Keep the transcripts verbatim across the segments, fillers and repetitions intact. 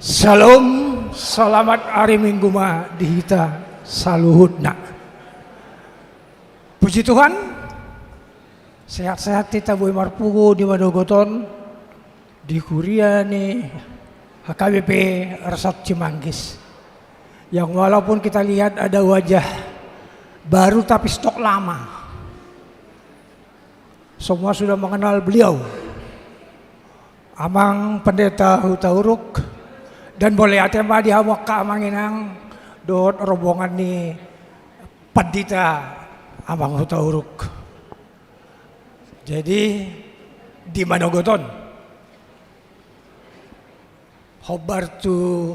Syalom, selamat ari Minggu ma di hita saluhutna. Puji Tuhan, sehat-sehat hita boi marpungu di manogot on di huria ni H K B P Resort Cimanggis. Yang walaupun kita lihat ada wajah baru tapi stok lama. Semua sudah mengenal beliau. Amang Pendeta Hutauruk, dan mauliate ma di hamu angka amang inang dohot rombongan ni Pandita Amang Hutauruk. Jadi, di manogot on, hombar tu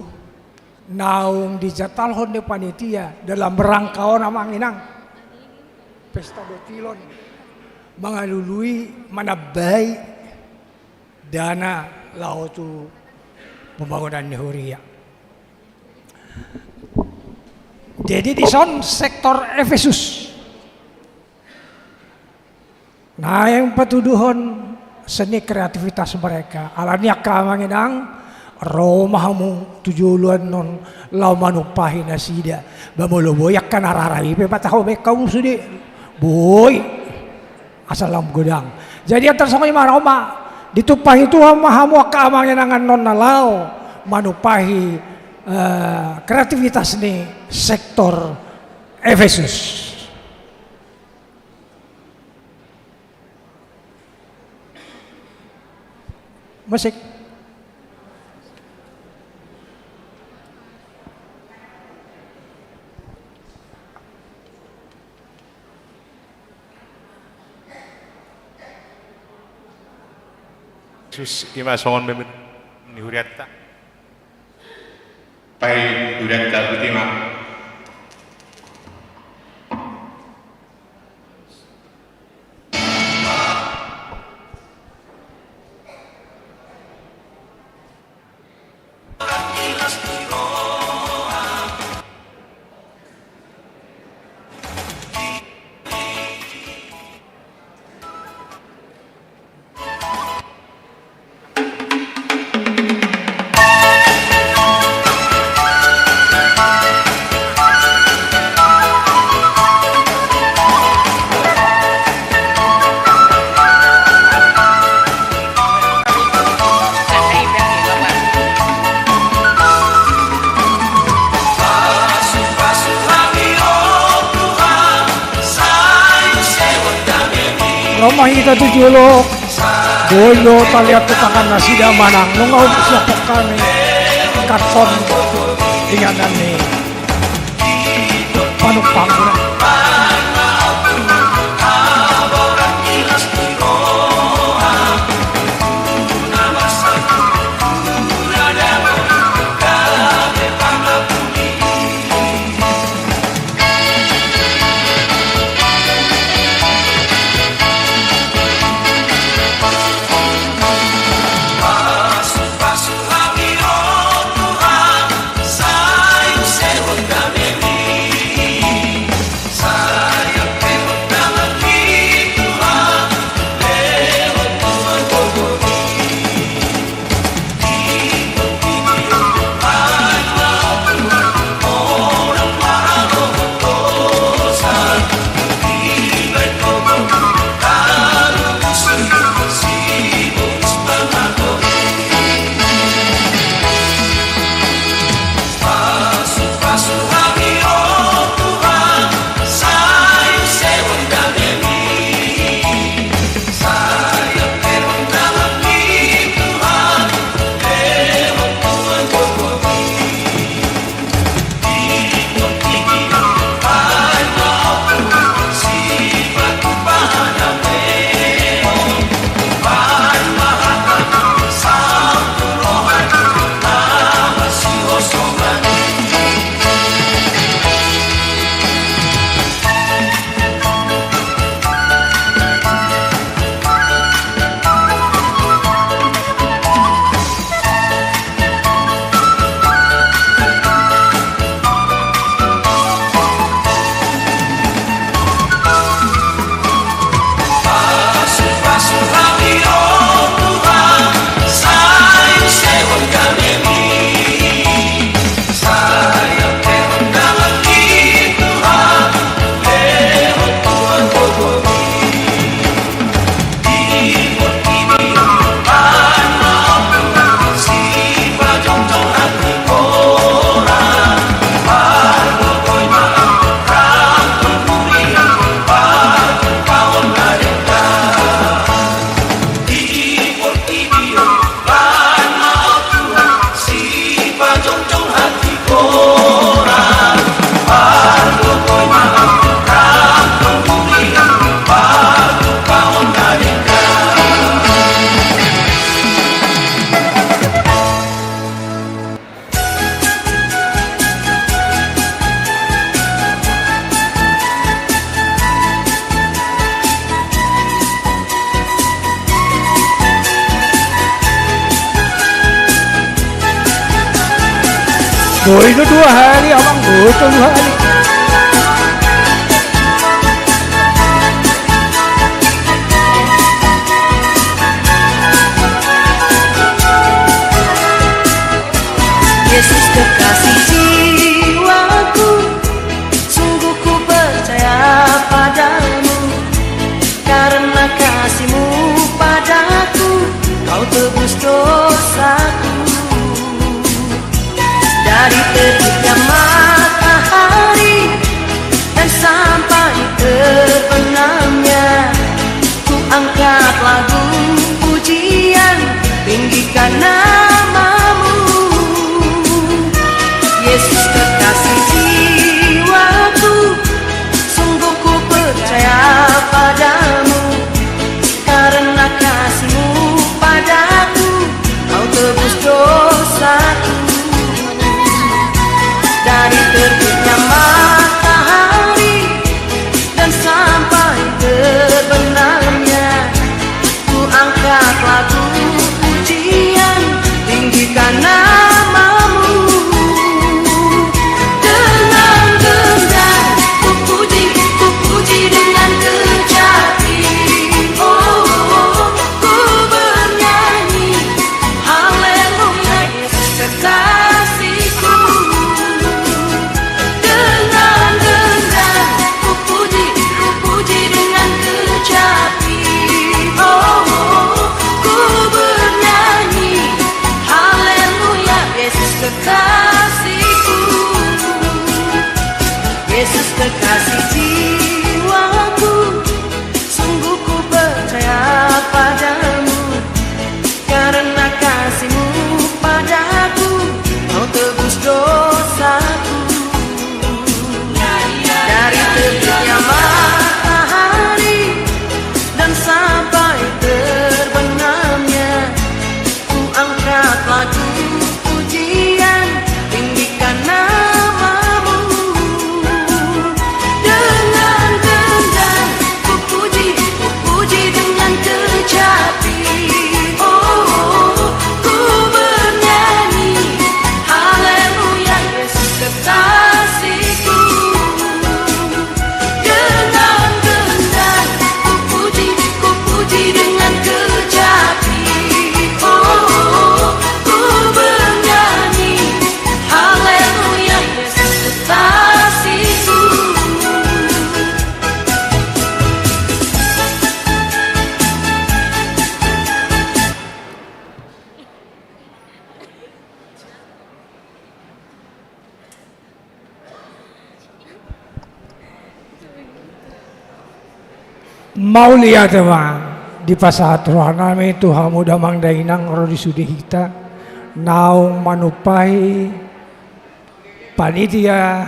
naung dijatalhon ni panitia dalam rangka on, amang inang, pesta dotilon, mangalului, manambai dana laho tu pembangunan ni huria. Jadi, dison sektor Efesus naeng patuduhon seni kreativitas mereka. Alani angka amang inang, ro ma hamu tu jolo annon laho manumpahi nasida. Ba molo boi angka na rara i pe patahon baen hamu sude. Boi. Asal lam godang. Jadi antar songon i ma, ro ma, ditumpahi Tuhan ma hamu angka amang inang annon na laho manumpahi, eh, kreativitas ni sektor Efesus. Musik. Efesus, i ma songon meme ni hurianta. Baik, hurianta, ikuti ma. Ro ma hita tu jolo. Boi do taliat tu tangan nasida manang nunga umur siapok kami karton inganan ni panumpang. Boi do dua hali, amang, boi tolu hali. Yesus kekasih jiwaku, sungguh ku percaya padamu. Karena kasih-Mu padaku, Kau tebus dosaku. Dari terbitnya matahari dan sampai terbenamnya, ku angkat lagu pujian, tinggikan nama-Mu. Yesus kekasih jiwaku, sungguh ku percaya padamu. Karena kasih-Mu padaku, Kau tebus dosaku. Dari terbitnya matahari dan sampai terbenamnya, ku angkat lagu pujian, tinggikan nama-Mu. Dengan gendang ku puji, ku puji dengan kecapi. Oh, ku bernyanyi, haleluya, Yesus kekasihku. Dengan gendang ku puji, ku puji dengan kecapi. Oh, ku bernyanyi, haleluya, Yesus kekasihku. Yesus kekasih jiwaku, sungguh ku percaya padamu. Karena kasih-Mu padaku, Kau tebus dosaku. Dari terbitnya matahari dan sampai terbenamnya, ku angkat lagu pujian, tinggikan nama-Mu. Dengan gendang ku puji, ku puji dengan kecapi. Oh, ku bernyanyi, haleluya, Yesus kekasihku. Dengan gendang ku puji, ku puji dengan kecapi. Oh, ku bernyanyi, haleluya, Yesus kekasihku. Mauliate ma, dipasahat rohanami tu hamu damang dainang ro di sude hita, naung manumpahi panitia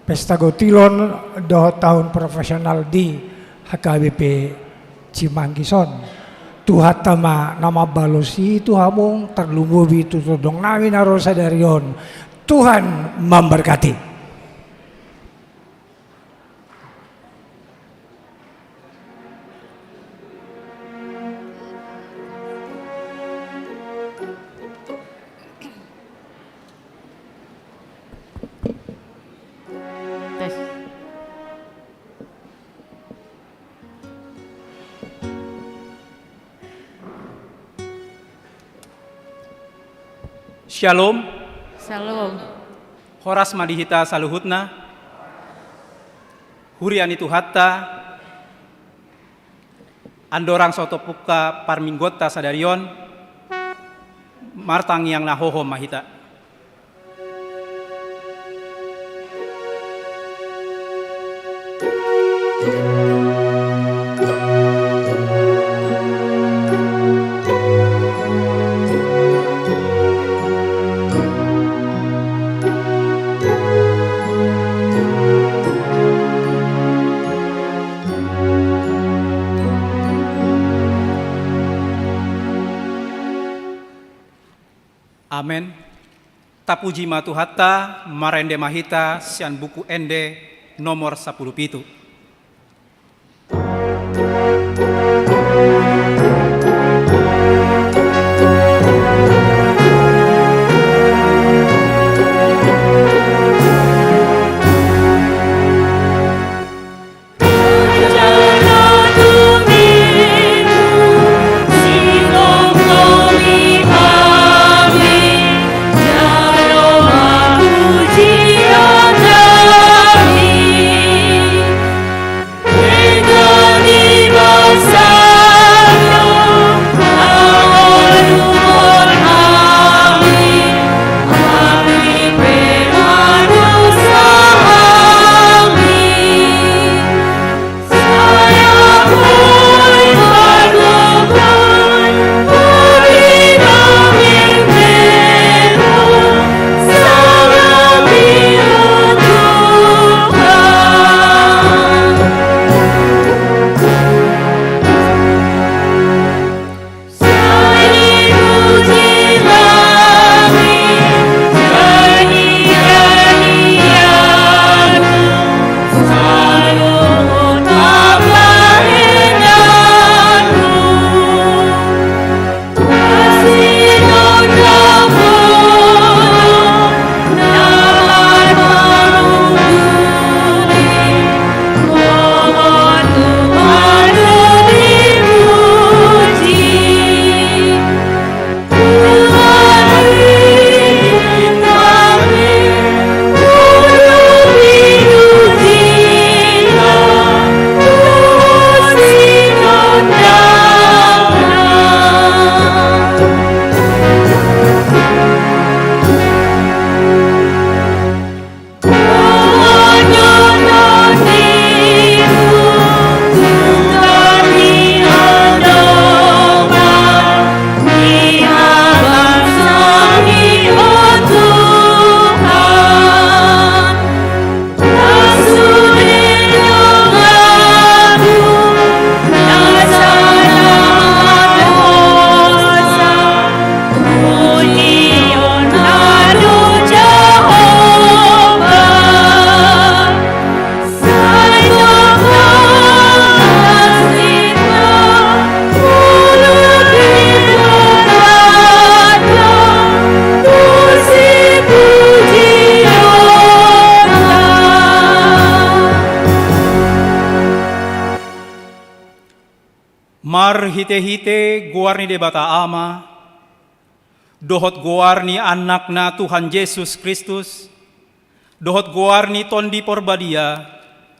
Pesta Gotilon dohot tahun profesional di H K B P Cimanggis on. Tuhanta ma na mambalosi tu hamu, tarlumobi tu tondongnami na ro sadari on. Tuhan memberkati. Tes. Syalom. Syalom. Horas ma di hita saluhutna. Huria ni Tuhanta. Andorang so topungka parmingguonta sadari on, martangiang na hohom ma hita. Amen. Tapuji ma Tuhanta, marende ma hita sian Buku Ende nomor sampulu pitu. Marhite-hite goar ni Debata Ama, dohot goar ni Anakna Tuhan Jesus Kristus, dohot goar ni Tondi Porbadia,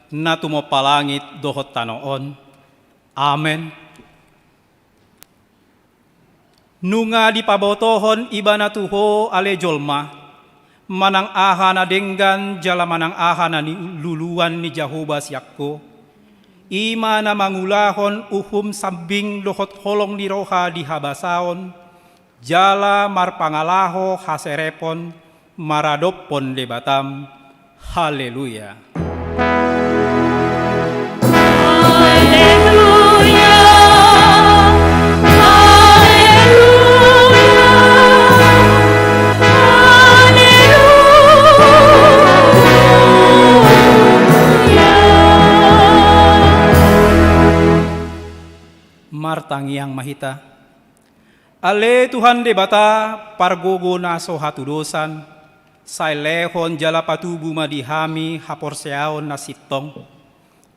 na tumompa langit dohot tano on. Amen. Nunga dipabotohon Ibana tu ho ale jolma, manang aha na denggan jala manang aha na niluluan ni Jahowa sian ho. I ma na mangulahon uhum sambing dohot holong ni roha di habasaon, jala marpangalaho haserepon maradophon Debatam. Haleluya. Haleluya, haleluya, haleluya. Martangiang ma hita. Ale Tuhan Debata, pargogo na so hatudosan, sai lehon jala patubu ma di hami haporseaon na sintong.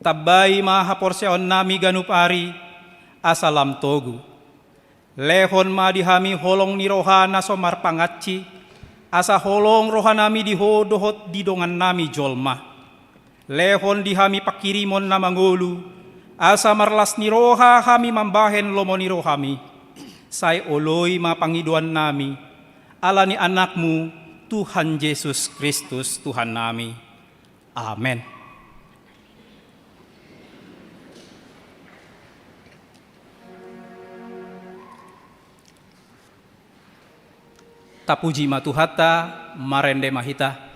Tambai ma haporseaonnami ganup ari, asa lam togu. Lehon ma di hami holong ni roha na so marpangansi, asa holong rohanami di ho dohot di dongannami jolma. Lehon di hami panghirimon na mangolu, asa marlas ni roha hami mambahen lomo ni rohami. Sai oloi ma pangidoannami, ala ni Anakmu, Tuhan Jesus Kristus, Tuhannami. Amen. Tapuji ma Tuhanta, marende ma hita.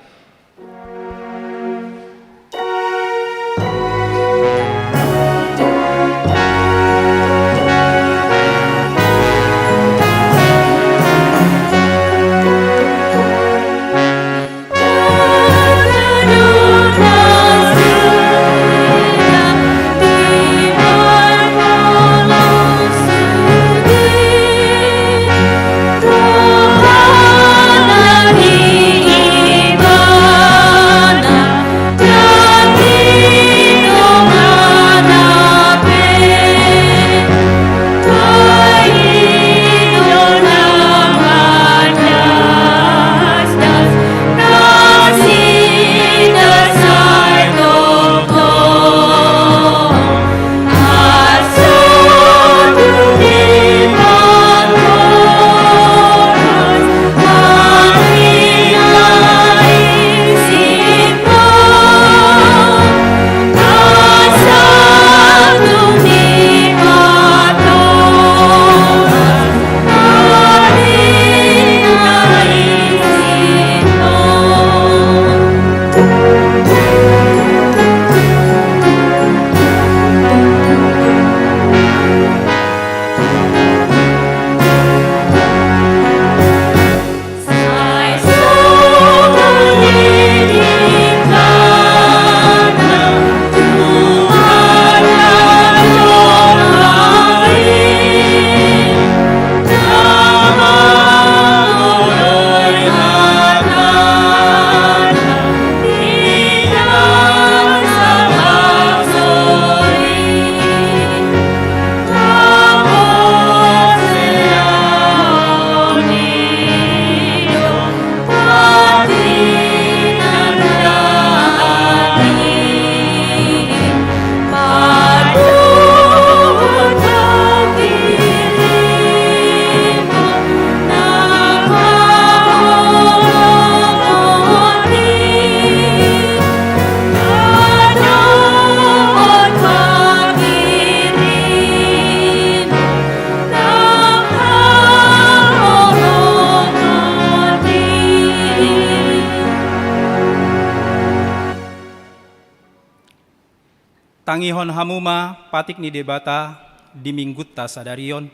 Tangihon hamu ma patik ni Debata di Minggunta sadari on.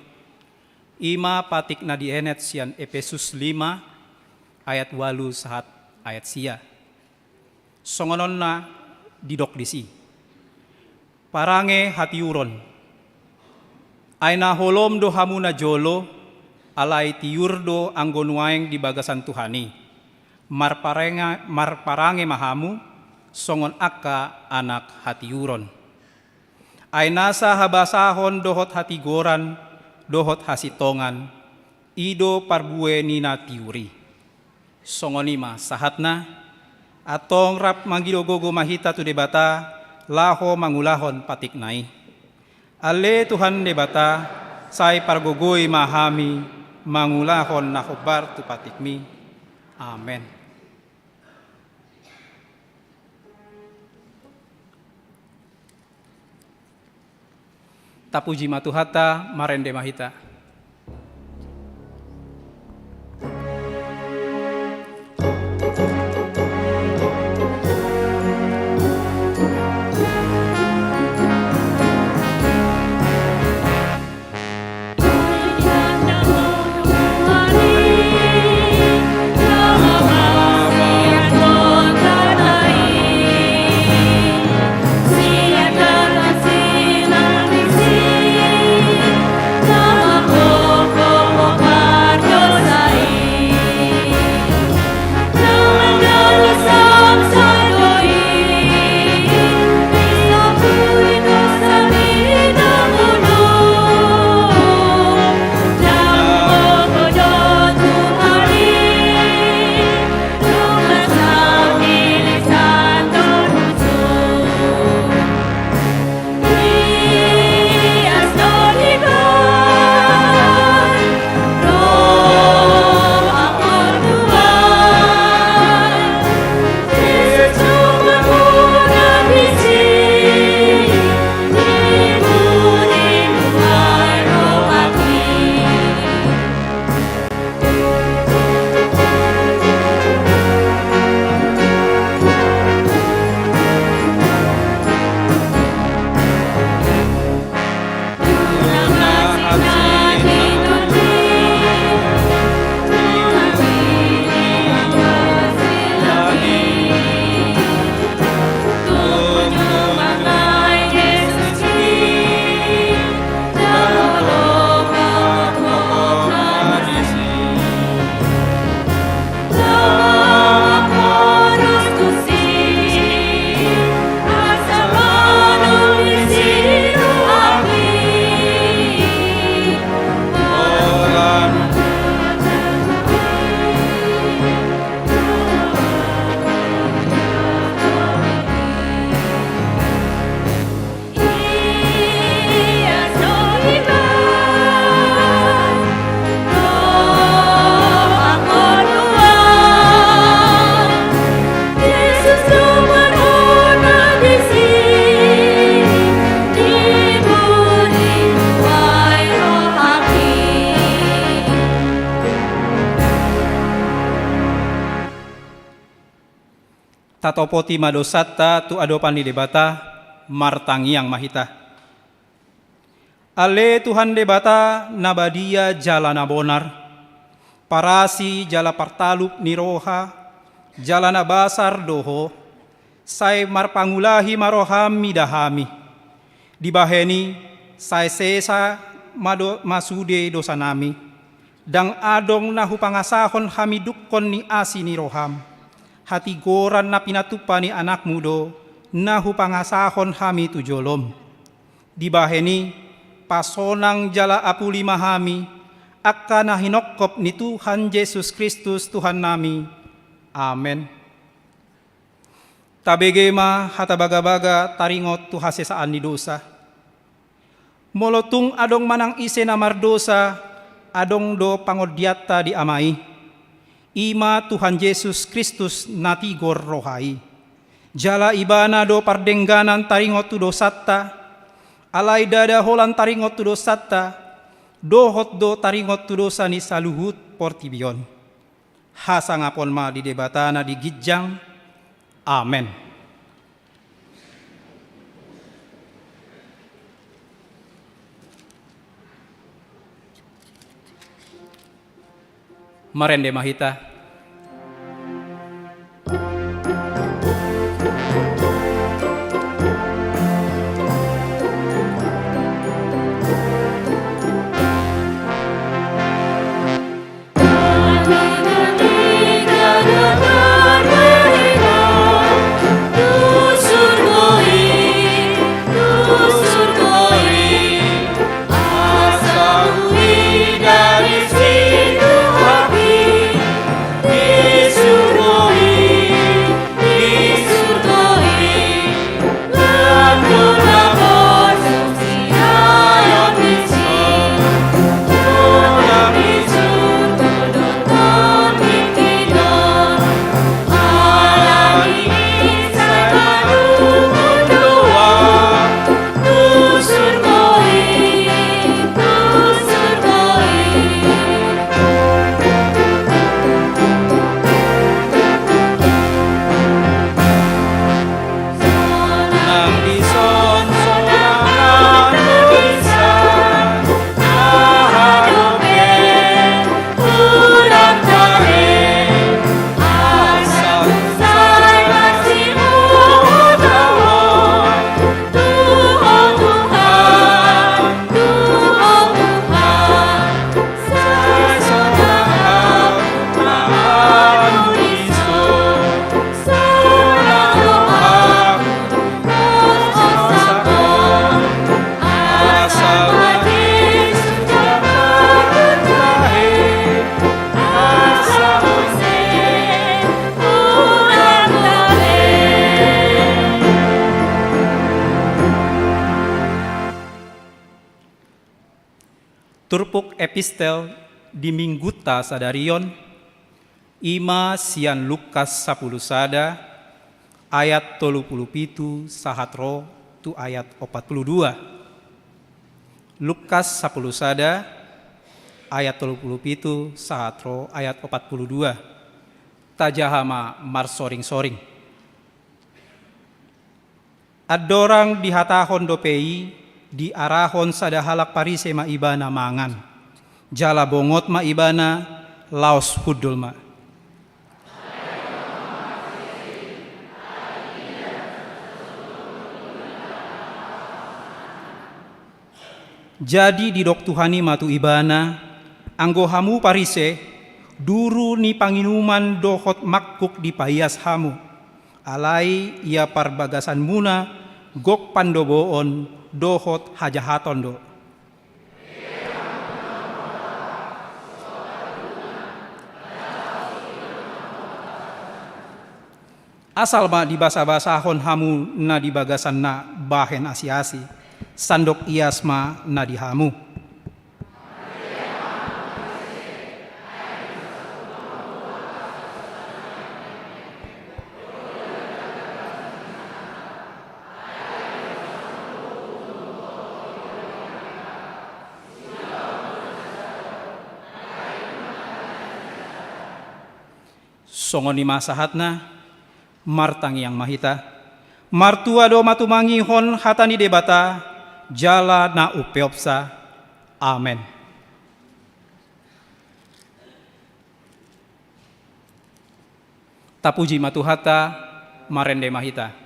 I ma patik na dienet sian Epesus lima ayat ualu sahat ayat sia. Songon on na didok disi. Parange hatiuron. Ai na holom do hamu najolo, alai tiur do anggo nuaeng di bagasan Tuhan i. Marparange, marparange ma hamu, songon angka anak hatiuron. Ai nasa habasahon dohot hatigoran, dohot hasintongan, i do parbue ni na tiur i. Songon i ma sahatna, antong rap mangido gogo ma hita tu Debata, laho mangulahon patikna i. Ale Tuhan Debata, sai pargogoi ma hami, mangulahon na hombar tu patikmi. Amen. Tapuji ma Tuhanta, marende ma hita. Tatopoti ma dosanta tu adopan ni Debata, martangiang ma hita. Ale Tuhan Debata na badia jala na bonar, parasi jala partalup ni roha, jala na basar do Ho, sai marpangulahi ma roham mida hami. Dibahen i, sai sesa ma do-, ma sude dosanami. Ndang adong na hupangasahon hami dungkon ni asi ni roham. Hatigoran na pinatupa ni Anakmu do na hupangasahon hami tu jolom. Dibahen i, pasonang jala apuli ma hami, angka na hinongkop ni Tuhan Jesus Kristus Tuhannami. Amen. Tabege ma hata bagabaga taringot tu hasesaan ni dosa. Molo tung adong manang ise na mardosa, adong do pangondianta di Ama i. I ma Tuhan Jesus Kristus na tigor roha i. Jala Ibana do pardengganan taringot tu dosanta, alai ndada holan taringot tu dosanta, dohot do taringot tu dosa ni saluhut portibi on. Hasangapon ma di Debata na di ginjang. Amen. Marende ma hita. Turpuk epistel di minggunta sadari on, i ma sian Lukas sampulu sada, ayat tolu pulu pitu sahat ro tu ayat opat pulu dua. Lukas sampulu sada, ayat tolu pulu pitu sahat ro ayat opat pulu dua. Tajaha ma marsoring-soring. Andorang dihatahon dope i, diarahon sada halak Parise ma ibana mangan. Jala bongot ma ibana, laos hundul ma. Jadi didok Tuhan i ma tu ibana, anggo hamu Parise, duru ni panginuman dohot mangkuk dipaias hamu, alai ia parbagasanmuna gok pandoboon dohot hajahaton do. Asal ma dibasabasahon hamu na di bagasanna bahen asiasi, sandok ias ma na di hamu. Songon i ma sahatna, martangiang ma hita. Martua do ma tumangihon hata ni Debata, jala na umpeopsa. Amen. Tapuji ma Tuhanta, marende ma hita.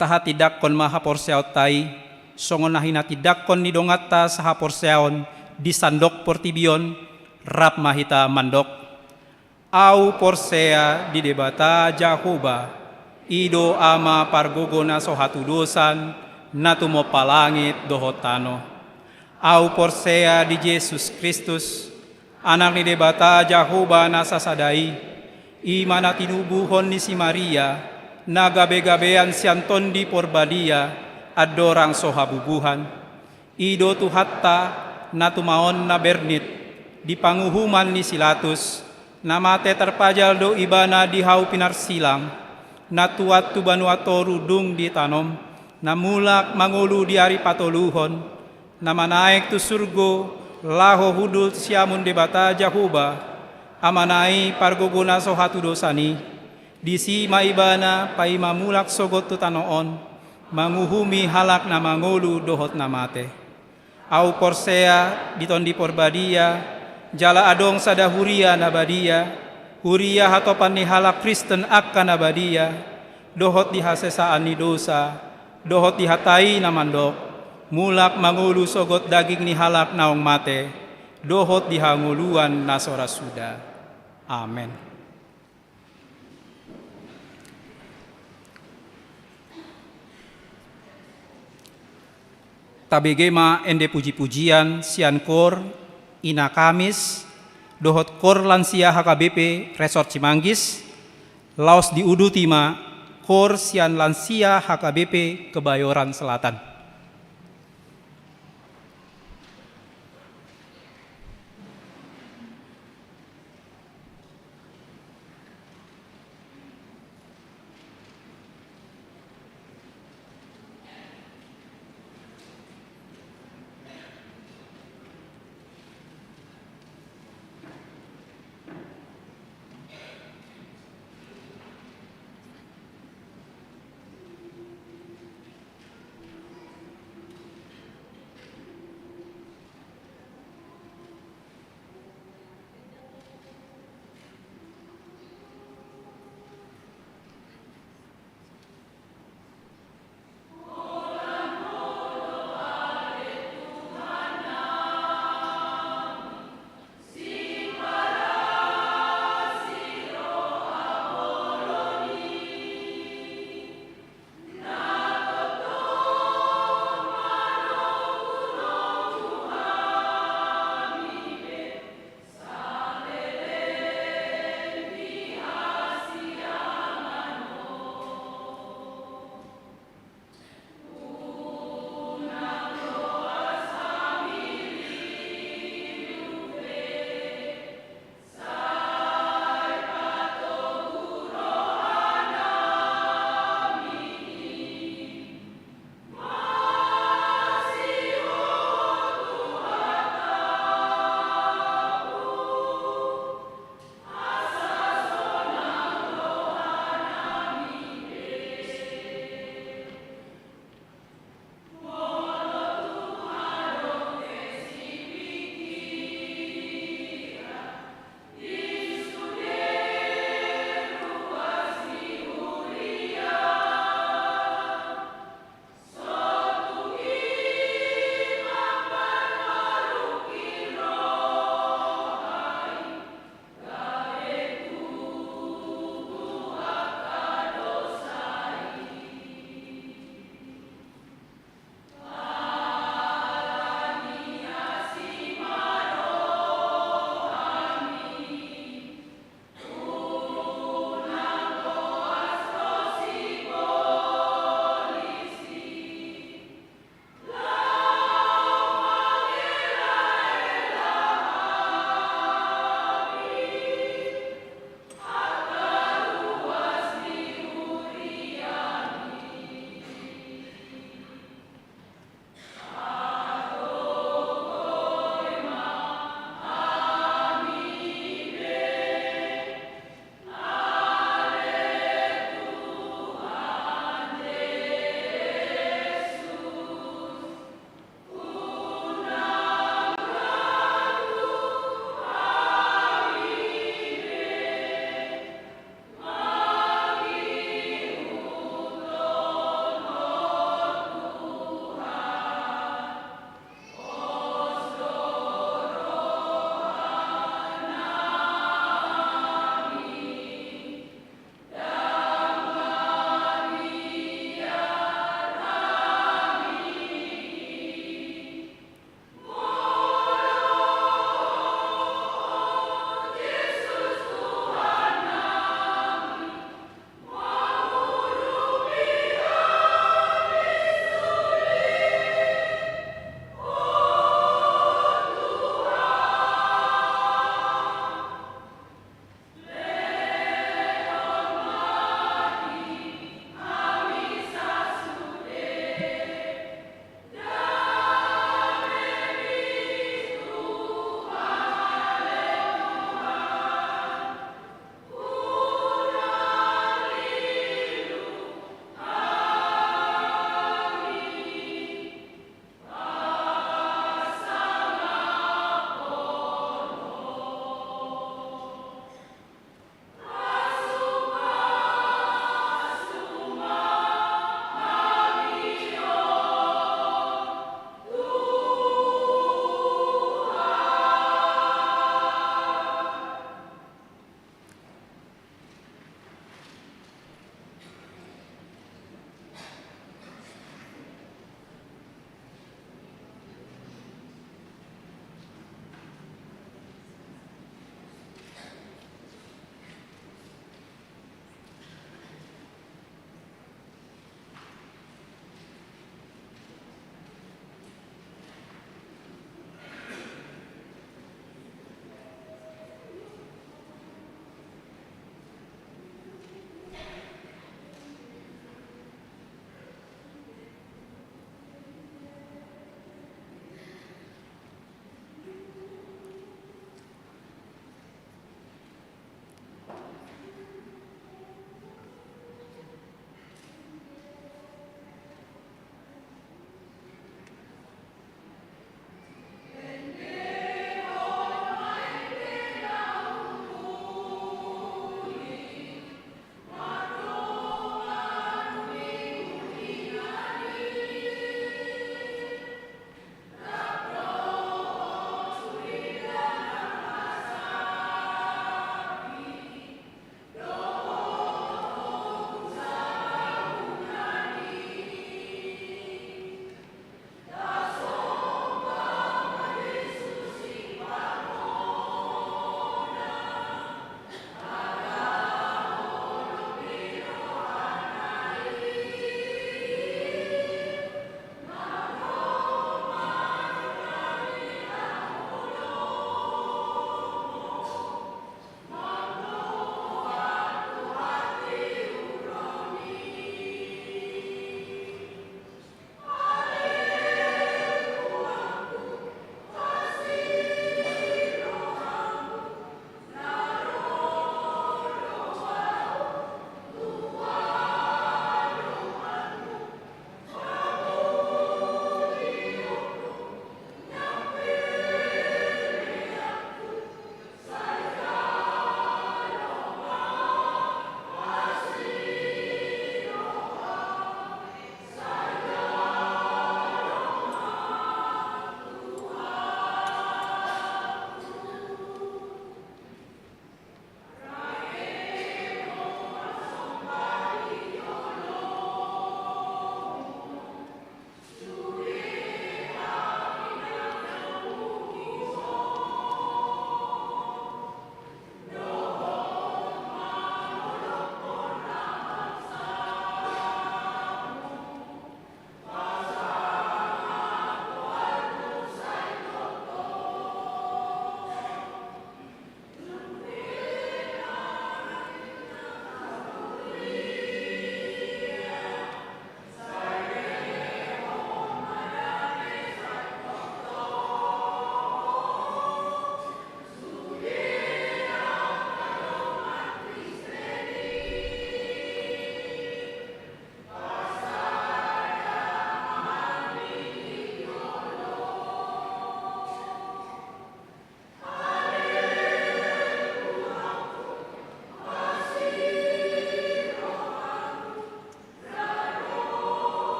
Tahatindangkon ma haporseaonta i, songon na hinatindangkon ni donganta sahaporseaon di sandok portibi on, rap ma hita mandok. Ahu porsea di Debata Jahowa, i do Ama pargogo na so hatudosan, na tumompa langit dohot tano. Ahu porsea di Jesus Kristus, Anak ni Debata Jahowa na sasada i, i ma na tinubuhon ni si Maria, na gabegabean sian Tondi Porbadia, andorang so habubuhan. I do Tuhanta, na tumaon na bernit, di panguhuman ni si Latus, na mate tarpajal do Ibana di hau pinarsilang, na tuat tu banua toru dung ditanom, na mulak mangolu di ari patoluhon, na manaek tu surgo, laho hundul tu siamun Debata Jahowa, Amana i pargogo na so hatudosan i. Disi ma Ibana paima mulak sogot tu tano on, manguhumi halak na mangolu dohot na mate. Ahu porsea di Tondi Porbadia, jala adong sada huria na badia, huria hatopan ni halak Kristen angka na badia, dohot di hasesaan ni dosa, dohot di hata i na mandok: Mulak mangolu sogot daging ni halak naung mate, dohot di hangoluan na so ra suda. Amen. Tabege ma ende puji-pujian sian kor Ina Kamis dohot kor lansia H K B P Resort Cimanggis, laos diuduti ma kor sian lansia H K B P Kebayoran Selatan.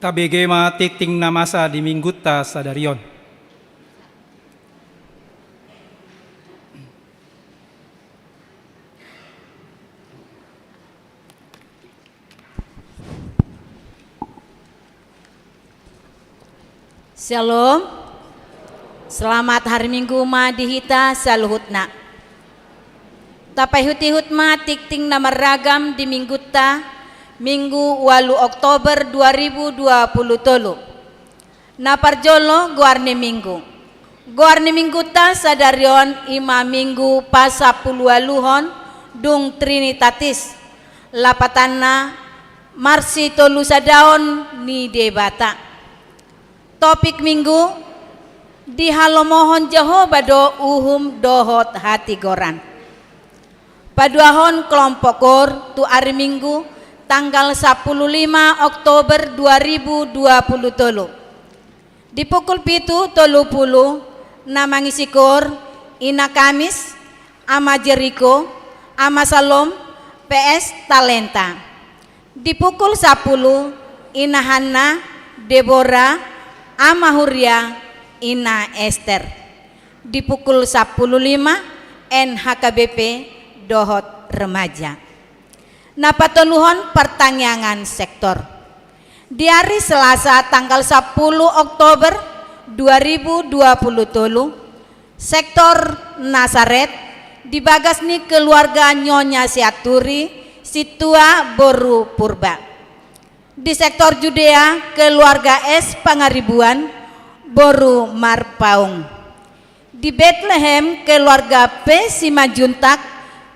Tabege ma tingting na masa di Mingguta sadari on. Syalom. Selamat hari Minggu ma di hita saluhutna. Tapaihut-ihut ma tingting na marragam di Mingguta, Minggu ualu Oktober dua ribu dua puluh tolu. Na parjolo, goar ni Minggu. Goar ni Mingguta sadari on i ma Minggu pasampuluualuhon dung Trinitatis, lapatanna marsitolu sadaon ni Debata. Topik Minggu: Dihalomohon Jahowa do uhum dohot hatigoran. Paduahon kelompok koor tu ari Minggu, tanggal sampulu lima Oktober dua ribu dua puluh tolu. Di pukul pitu tolu pulu, na mangisi koor, Ina Kamis, Ama Jeriko, Ama Salom, P S Talenta. Di pukul sampulu, Ina Hanna, Debora, Ama Huria, Ina Ester. Di pukul sampulu lima, N H K B P dohot remaja. Na patoluhon, partangiangan sektor. Di ari Selasa tanggal sampulu Oktober dua ribu dua puluh tolu, sektor Nasaret di bagas ni keluarga Nyonya Sianturi, Sintua boru Purba. Di sektor Judea, keluarga S Pangaribuan, boru Marpaung. Di Betlehem, keluarga P Simanjuntak,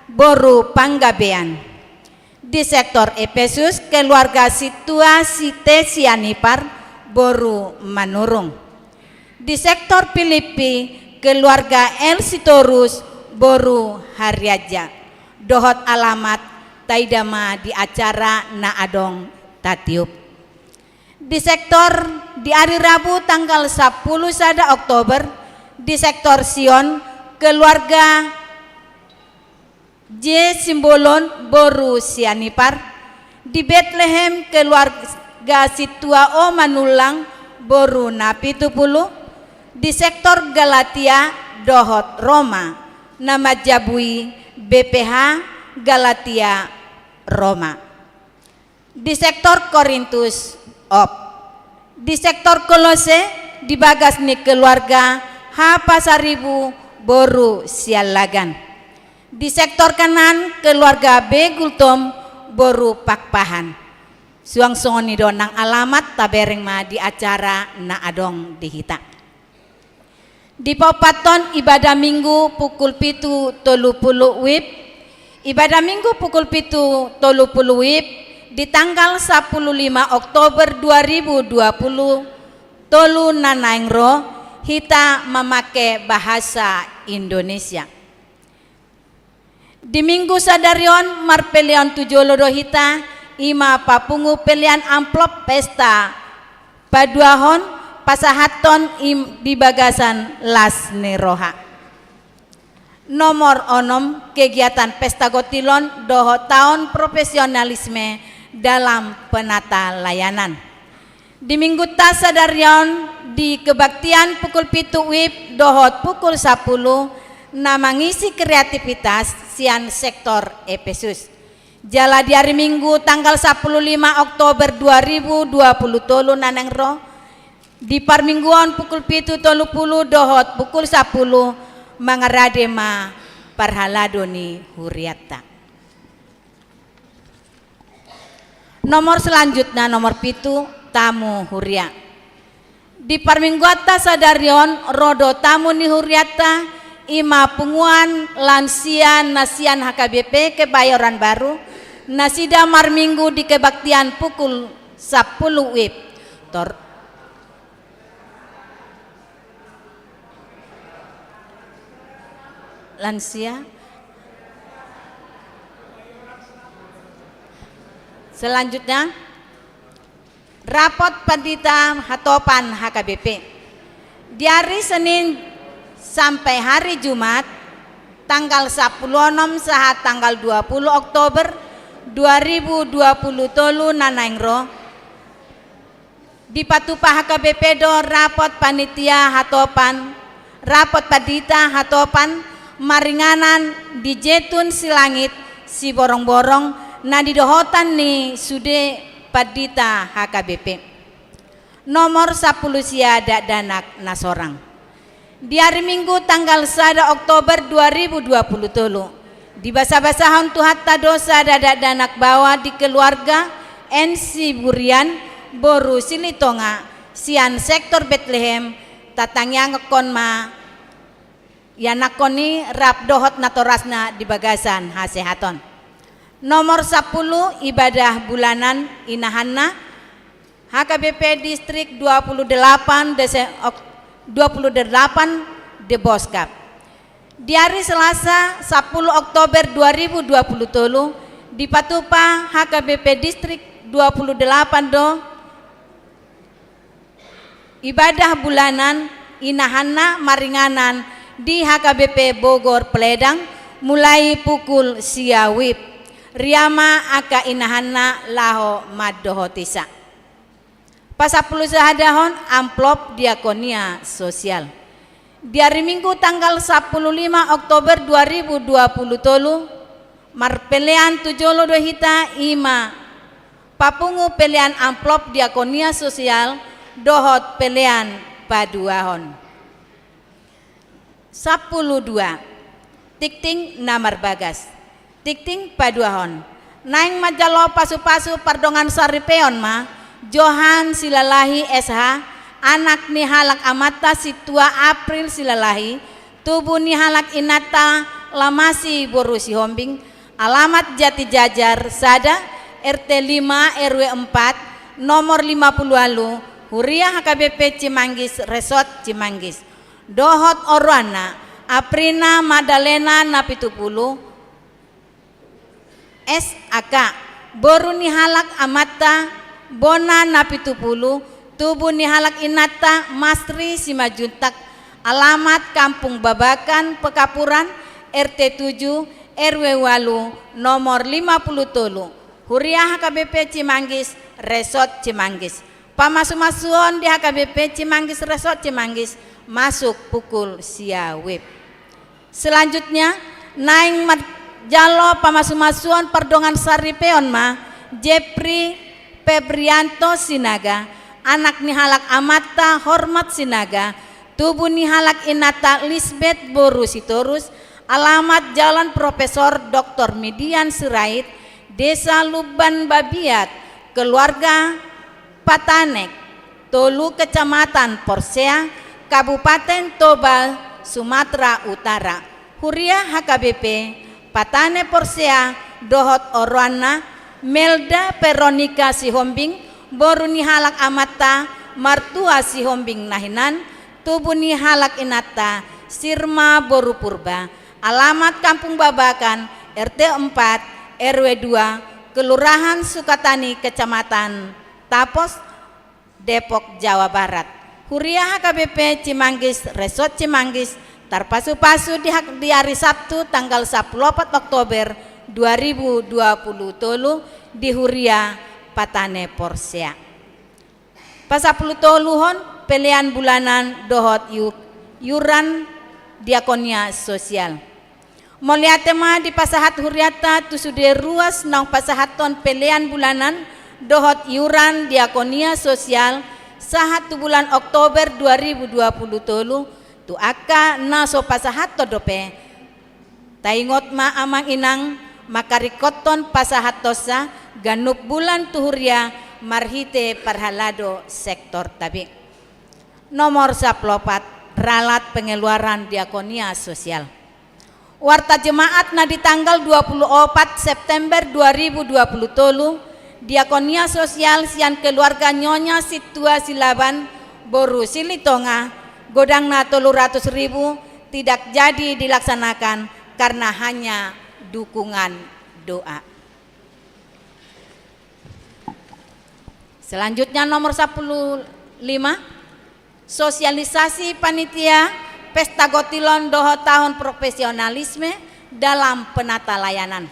boru Panggabean. Di sektor Epesus, keluarga Sintua Site Sianipar, boru Manurung. Di sektor Pilippi, keluarga L Sitorus, boru Hariaja. Dohot alamat, taida ma di acara na adong tatiup. Di sektor, di ari Rabu tanggal sampulu sada Oktober, di sektor Sion, keluarga J Simbolon, boru Sianipar. Di Betlehem, keluarga Sintua O Manullang, boru Napitupulu. Di sektor Galatia dohot Roma, na manjabui B P H Galatia Roma. Di sektor Korintus op. Di sektor Kolose, di bagas ni keluarga H Pasaribu, boru Siallagan. Di sektor Kanaan, keluarga B Gultom, boru Pakpahan. Suang songon i do nang alamat, tabereng ma di acara na adong di hita. Dipaompathon ibadah Minggu pukul pitu tolu pulu WIB. Ibadah Minggu pukul pitu tolu pulu WIB di tanggal sampulu lima Oktober dua ribu dua pulu tolu na naeng ro, hita mamake bahasa Indonesia. Di Minggu sadari on marpeleon tu jolo do hita, i ma papungu pelean amplop pesta paduahon pasahathon i di bagasan las ni roha. Nomor onom, kegiatan pesta gotilon dohot taon profesionalisme dalam penata layanan. Di Mingguta sadari on, di kebaktian pukul pitu WIB dohot pukul sampulu, na mangisi kreativitas sian sektor Epesus. Jala di ari Minggu tanggal sampulu lima Oktober dua ribu dua pulu tolu na naeng ro, di parmingguon pukul pitu tolu pulu dohot pukul sampulu, mangarade ma parhalado ni hurianta. Nomor selanjutna, nomor pitu, tamu huria. Di parmingguanta sadari on, ro do tamu ni hurianta, i ma punguan lansia na sian H K B P Kebayoran Baru, nasida marminggu di kebaktian pukul sampulu WIB. Tor- Lansia. Selanjutnya, rapot pandita hatopan H K B P. Di ari Senin sampai hari Jumat, tanggal sampulu onom sahat tanggal dua pulu Oktober dua ribu dua pulu tolu na naeng ro, Dipatupa H K B P do rapot panitia hatopan, rapot pandita hatopan maringanan di Jetun Silangit Siborongborong na nidohotan ni sude pandita H K B P. Nomor sampulu sia dakdanak na sorang. Di ari Minggu tanggal sada Oktober dua ribu dua puluh tolu, dibasabasahon Tuhanta do sada dakdanak baoa di keluarga N Siburian, boru Silitonga, sian sektor Betlehem, tatangiangkon ma ianakkon i rap dohot natorasna di bagasan hasehaton. Nomor sampulu, ibadah bulanan inahanna, H K B P Distrik dua puluh delapan Dese-, Ok-, dua puluh delapan Deboskap. Di ari Selasa, sampulu Oktober dua ribu dua puluh tolu, dipatupa H K B P Distrik dua puluh delapan do ibadah bulanan inahanna maringanan di H K B P Bogor Peledang, mulai pukul sia wib. Ria ma angka inahanna laho mandohotisa. Pasampulu sahadahon amplop diakonia sosial. Di ari Minggu tanggal sampulu lima Oktober dua ribu dua puluh tolu, marpelean tu jolo do hita, i ma papungu pelean amplop diakonia sosial dohot pelean paduahon. Sampulu dua. Tingting na marbagas. Tingting paduahon. Naeng manjalo pasupasu pardongan saripeon ma Johan Silalahi S H, anak ni halak amanta Sintua April Silalahi, tubu ni halak inanta Lamasi boru Sihombing, alamat Jatijajar sada, R T lima, R W empat, nomor lima puluh ualu, huria H K B P Cimanggis, Resort Cimanggis. Dohot oroanna, Aprina Madalena na pitu pulu, S A K, boru ni halak amanta Bona na pitu pulu, tubu ni halak inanta Masri Simanjuntak, alamat Kampung Babakan, Pekapuran, R T tujuh, R W ualu, nomor lima puluh tolu, huria H K B P Cimanggis, Resort Cimanggis. Pamasumasuon di H K B P Cimanggis, Resort Cimanggis, masuk pukul sia wib. Selanjutnya, naeng manjalo pamasumasuon pardongan saripeon ma Jepri Febrianto Sinaga, anak ni halak amanta Hormat Sinaga, tubu ni halak inanta Lisbet boru Sitorus, alamat Jalan Profesor Doktor Midian Sirait, Desa Lumban Babiat, keluarga Patane, tolu, Kecamatan Porsea, Kabupaten Toba, Sumatera Utara. Huria H K B P Patane Porsea dohot oroanna Melda Veronica Sihombing, boru ni halak amanta Martua Sihombing na hinan, tubu ni halak inanta Sirma boru Purba, alamat Kampung Babakan, R T empat, R W dua, Kelurahan Sukatani, Kecamatan Tapos, Depok, Jawa Barat. Huria H K B P Cimanggis, Resort Cimanggis, tarpasupasu di hak-, di ari Sabtu tanggal sampulu opat Oktober dua ribu dua puluh tolu di huria Patane Porsea. Pasampulu toluhon, pelean bulanan dohot iu-, iuran diakonia sosial. Mauliate ma dipasahat hurianta tu sude ruas naung pasahathon pelean bulanan dohot iuran diakonia sosial sahat tu bulan Oktober dua ribu dua puluh tolu, tu angka na so pasahathon dope. Taingot ma amang inang, mangkaringkothon pasahathonsa ganup bulan tu huria marhite parhalado sektor tabe. Nomor sampulu opat, ralat pengeluaran diakonia sosial. Warta Jemaat na di tanggal dua puluh opat September dua ribu dua puluh tolu, diakonia sosial sian keluarga Nyonya Sintua Silaban, boru Silitonga, godangna tolu ratus ribu, tidak jadi dilaksanakan karena hanya dukungan doa. Selanjutnya, nomor sampulu lima, sosialisasi panitia pesta gotilon dohot tahun profesionalisme dalam penata layanan.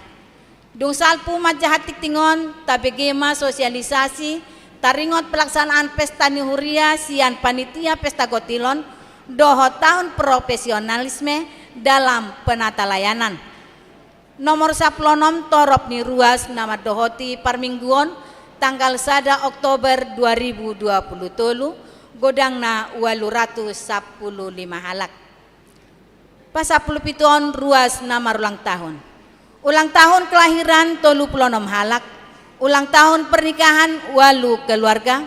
Dung salpu manjaha tingting on, tabege ma sosialisasi Taringot pelaksanaan pesta ni huria sian panitia pesta gotilon dohot tahun profesionalisme dalam penatalayanan. Nomor sampulu onom, torop ni ruas na mandohoti parmingguon, tanggal sada Oktober dua ribu dua pulu tolu, godangna ualu ratus sampulu lima halak. Pasampulu pituon, ruas na marulang tahun. Ulang tahun kelahiran tolu pulu onom halak, ulang tahun pernikahan ualu keluarga.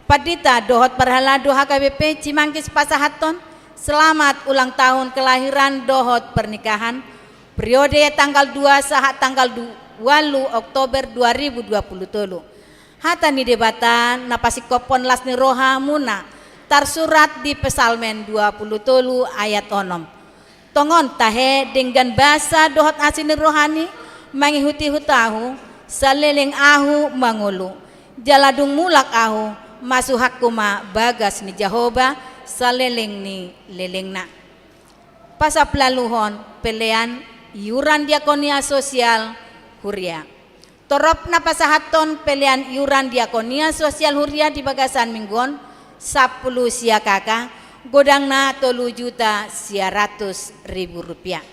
Pandita dohot parhalado H K B P Cimanggis pasahathon selamat ulang tahun kelahiran dohot pernikahan, periode tanggal dua sahat tanggal du-, ualu Oktober dua ribu dua pulu tolu. Hata ni Debata na pasingkophon las ni rohamuna tarsurat di Psalmen dua pulu tolu ayat onom. Tongon tahe denggan basa dohot asi ni rohani mangihut-ihut ahu, saleleng ahu mangolu. Jala dung mulak ahu, masuhakku ma bagas ni Jahowa saleleng ni lelengna. Pasampuluuhon, pelean iuran diakonia sosial huria. Torop na pasahathon pelean iuran diakonia sosial huria di bagasan minggu on, sampulu sia K K, godangna tolu juta sia ratus ribu rupiah.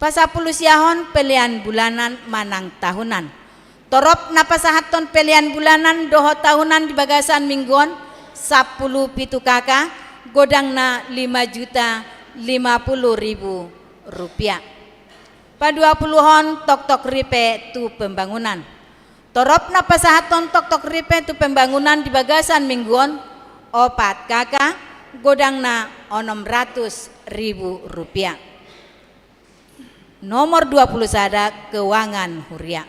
Pasampulu siahon, pelean bulanan manang tahunan. Torop na pasahathon pelean bulanan dohot tahunan di bagasan minggu on, sampulu pitu K K, godangna lima juta lima pulu ribu rupiah. Paduapuluhon, toktok ripe tu pembangunan. Torop na pasahathon toktok ripe tu pembangunan di bagasan minggu on, opat K K, godangna onom ratus ribu rupiah. Nomor dua pulu sada, keuangan huria.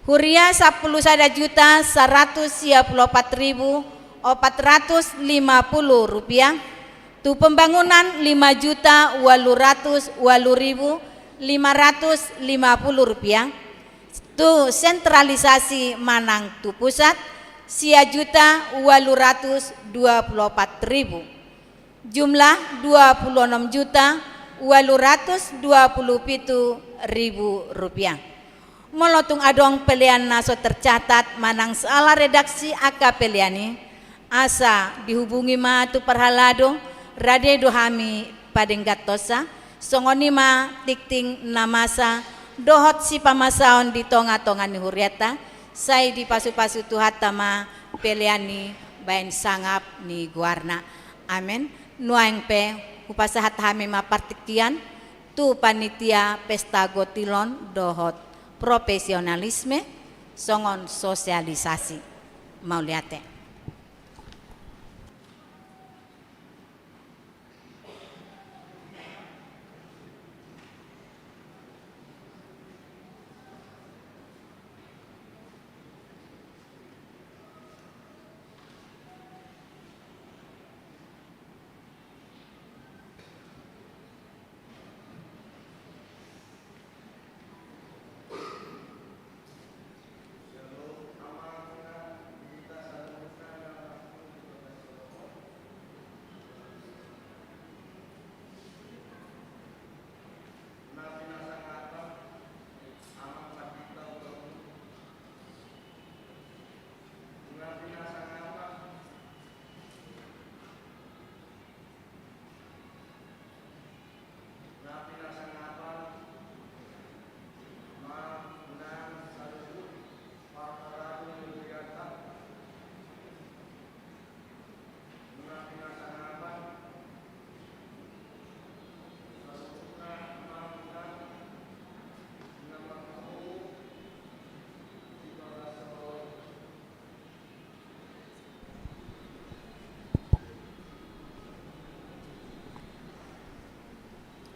Huria sampulu sada juta saratus sia pulu opat ribu opat ratus lima pulu rupiah, tu pembangunan lima juta ualu ratus ualu ribu lima ratus lima pulu rupiah, tu sentralisasi manang tu pusat sia juta ualu ratus dua pulu opat ribu. Jumlah dua pulu onom juta ualu ratus dua pulu pitu ribu rupiah. Molo tung adong pelean na so tercatat manang salah redaksi angka pelean i, asa dihubungi ma tu parhalado, rade do hami padengganhonsa, songon i ma tingting na masa dohot sipamasaon di tonga-tonga ni hurianta, sai dipasu-pasu Tuhanta ma pelean i baen sangap ni goarna. Amen. Nuaeng pe hupasahat hami ma partingkian tu panitia pesta gotilon dohot profesionalisme songon sosialisasi. Mauliate.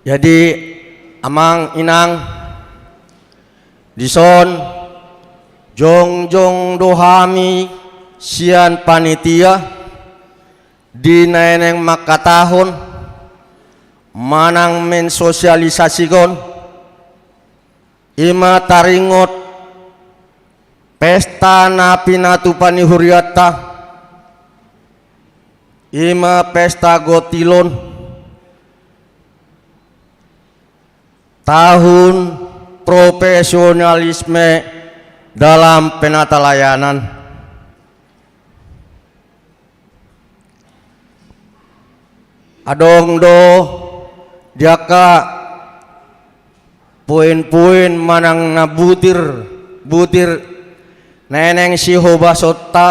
Jadi, amang inang, dison jongjong do hami sian panitia di naeng mangkatahon manang mensosialisasikan i ma taringot pesta na pinatupa ni hurianta, i ma pesta gotilon, tahun profesionalisme dalam penatalayanan. Adong do di angka poin-poin manang na butir-butir naeng sihobasonta,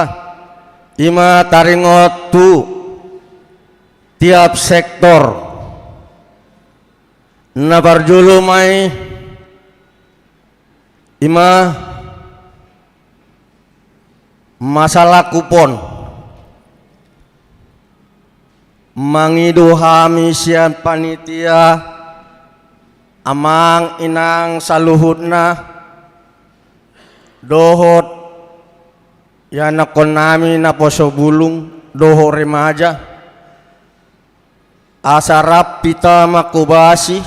i ma taringot tu tiap sektor. Na parjolo ma i, i ma masalah kupon. Mangido hami sian panitia, amang inang saluhutna, dohot ianakkonnami naposo bulung dohot remaja, asa rap hita manghobasi,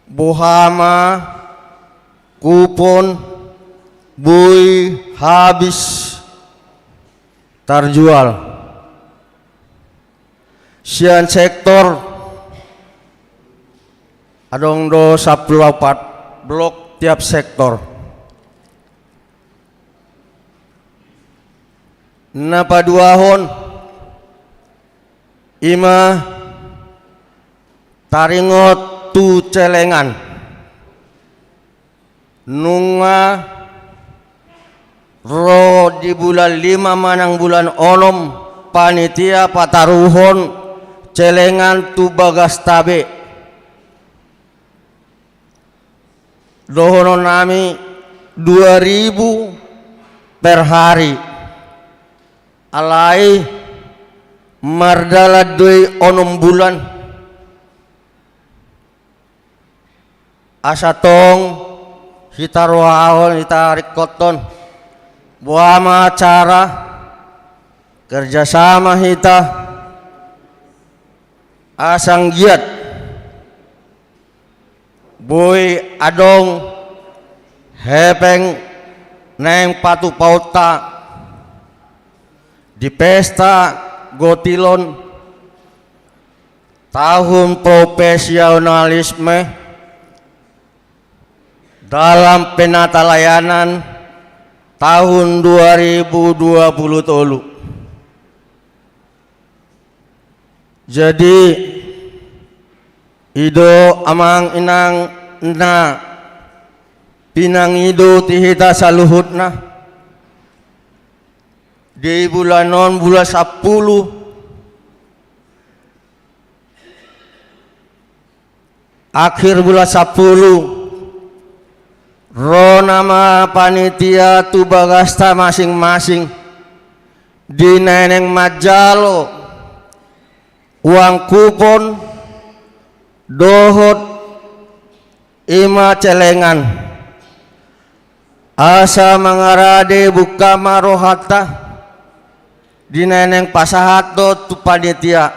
boha ma kupon boi habis tarjual. Sian sektor, adong do sampulu opat blok tiap sektor. Na paduahon, i ma taringot tu celengan. Nunga ro di bulan lima manang bulan onom panitia pataruhon celengan tu bagasta be. Dohononnami dua ribu per hari. Alai mardalan do i onom bulan. Asa tong hita rohahon, hita ringkothon, boha ma cara kerjasama hita asa anggiat boi adong hepeng naeng patupaonta di pesta gotilon tahun profesionalisme dalam penatalayanan tahun dua ribu dua puluh tolu. Jadi, i do amang inang na pinangido di hita saluhutna di bulan on, bulan sampulu, akhir bulan sampulu, ro nama panitia tu bagasta masing-masing di naeng manjalo uang kupon dohot i ma celengan. Asa mangarade buka ma rohanta di naeng pasahat do tu panitia.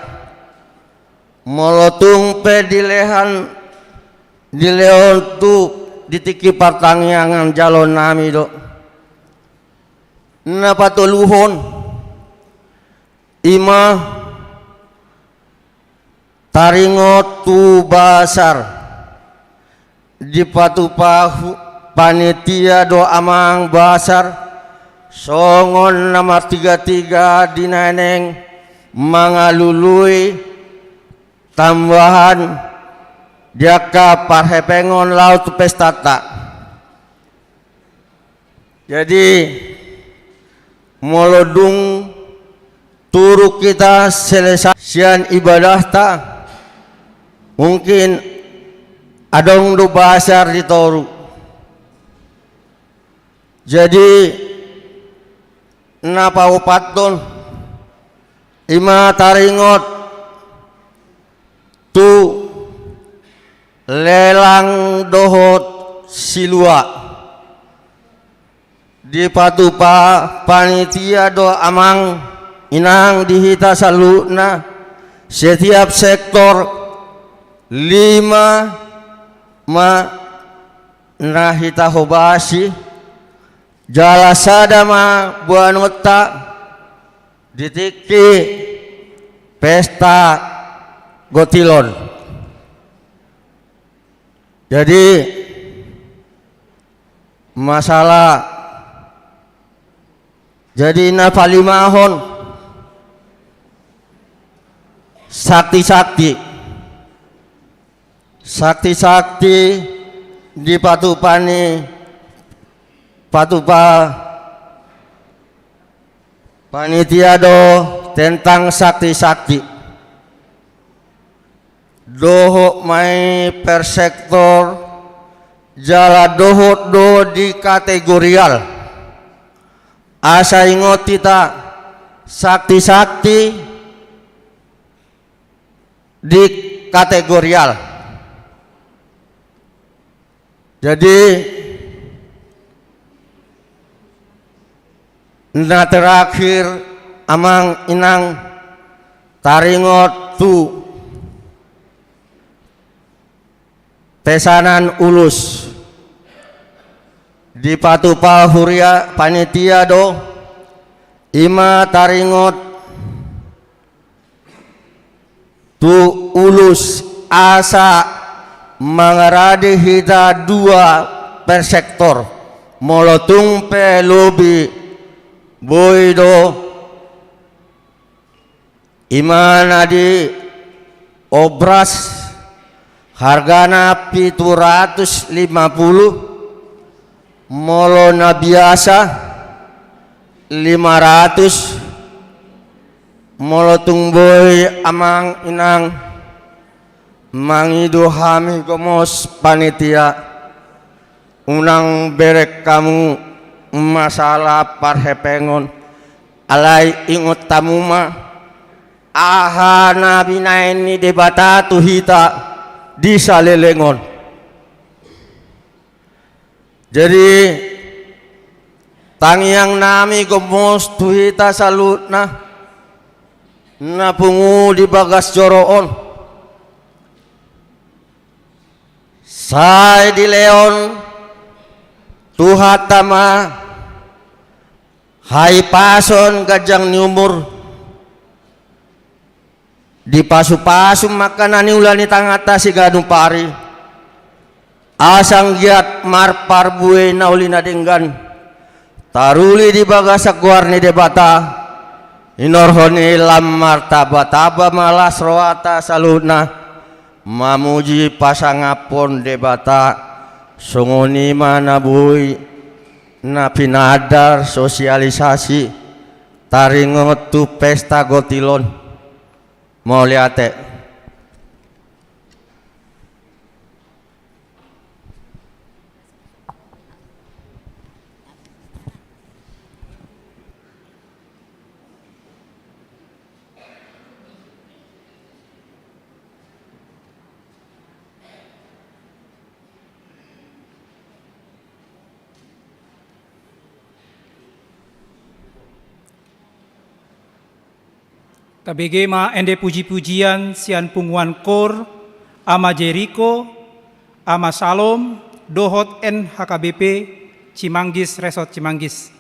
Molo tung pe dilehon, dilehon tu di tingki partangiangan jaloonnami do. Na patoluhon, i ma taringot tu basar. Dipatupa hu-, panitia do amang basar songon na martiga-tiga di naeng mangalului tambahan di angka parhepengon laho tu pestanta. Jadi, molo dung turuk hita selesai sian ibadahta, mungkin adong do basar di toru. Jadi, na paopathon, i ma taringot tu lelang dohot silua. Dipatupa panitia do amang inang di hita saluhutna, setiap sektor lima ma na hita hobasi, jala sada ma boanonta di tingki pesta gotilon. Jadi, masalah, jadi na palimahon, Sakti-sakti. Sakti-sakti dipatupa ni patupa panitia do tentang sakti-sakti. Dohot ma i per sektor jala dohot do di kategorial. Asa ingot hita sakti-sakti di kategorial. Jadi, na terakhir, amang inang, taringot tu pesanan ulos. Dipatupa huria panitia do, i ma taringot tu ulos asa mangarade hita dua per sektor. Molo tung pe lobi boi do, i ma na di obras hargana pitu ratus lima puluh, molo na biasa lima ratus. Molo tung boi amang inang, mangido hami gomos panitia, unang bereng hamu masalah parhepengon. Alai ingot hamu ma aha na binahen ni Debata tu hita di saleleng on. Jadi, tangiang nami gomos tu hita saluhutna na pungu di bagas joro on, sai dilehon Tuhanta ma hahipason, ganjang ni umur, dipasu-pasu ma angka na niula ni tanganta siganup ari, asa anggiat marparbue na uli na denggan, taruli di bagasan goar ni Debata, hinorhon i lam martamba-tamba ma las rohanta saluhutna, mamuji pasangaphon Debata. Songon i ma na boi na pinandar sosialisasi taringot tu pesta gotil on. Mauliate. Tabege ma ende puji-pujian sian punguan kor, Ama Jeriko, Ama Salom, dohot N H K B P Cimanggis, Resort Cimanggis.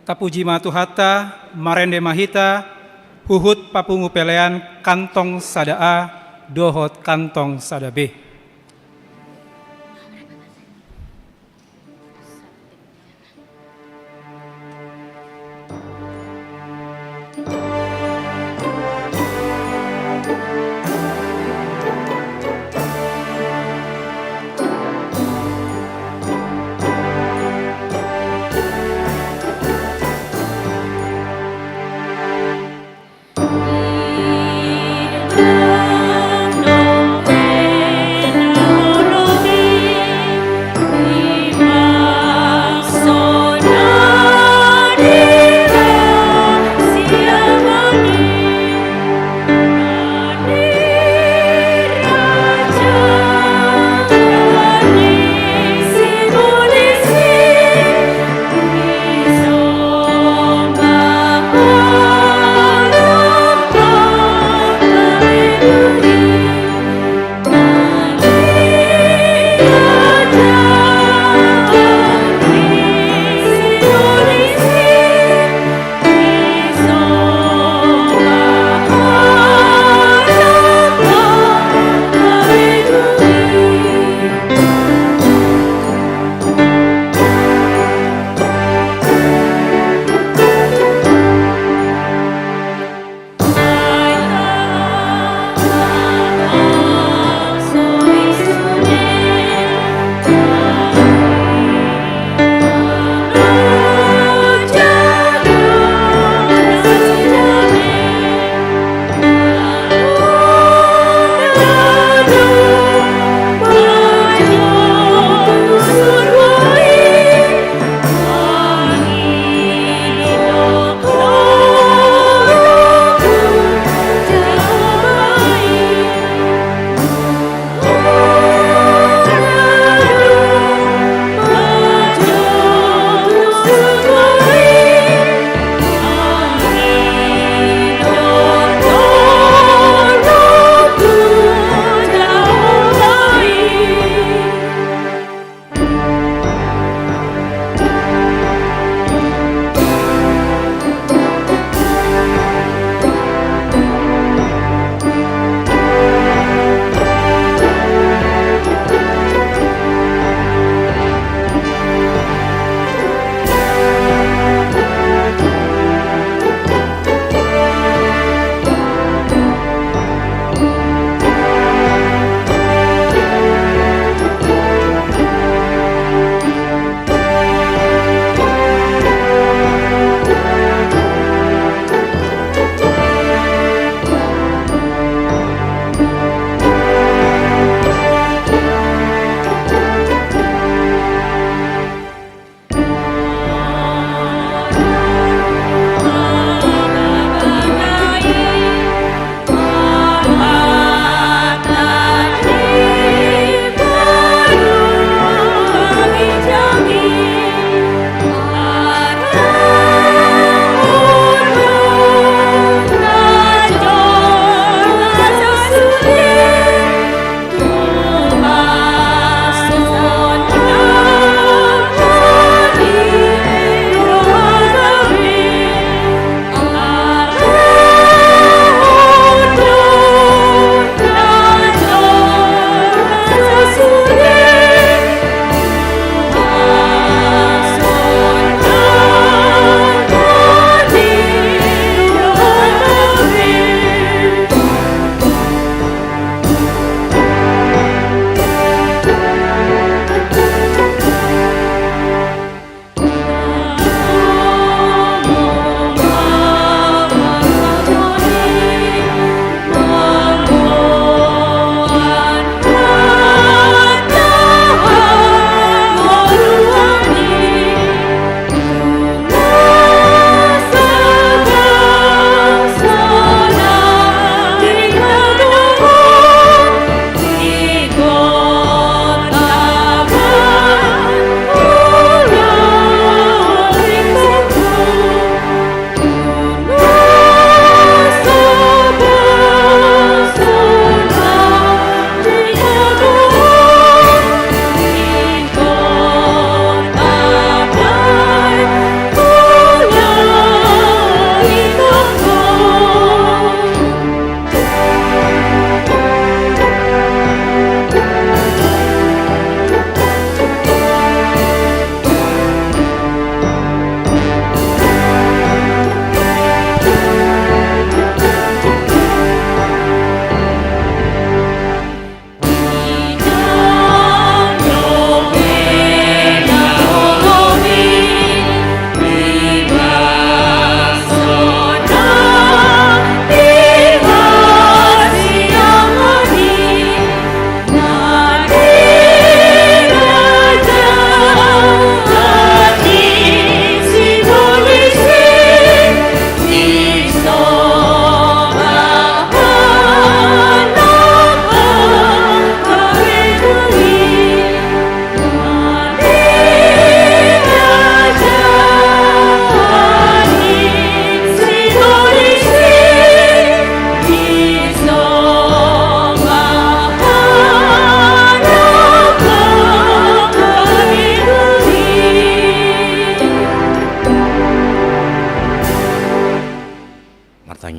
Tapuji ma Tuhanta, marende ma hita, huhut papungu pelean kantong sada A dohot kantong sada B.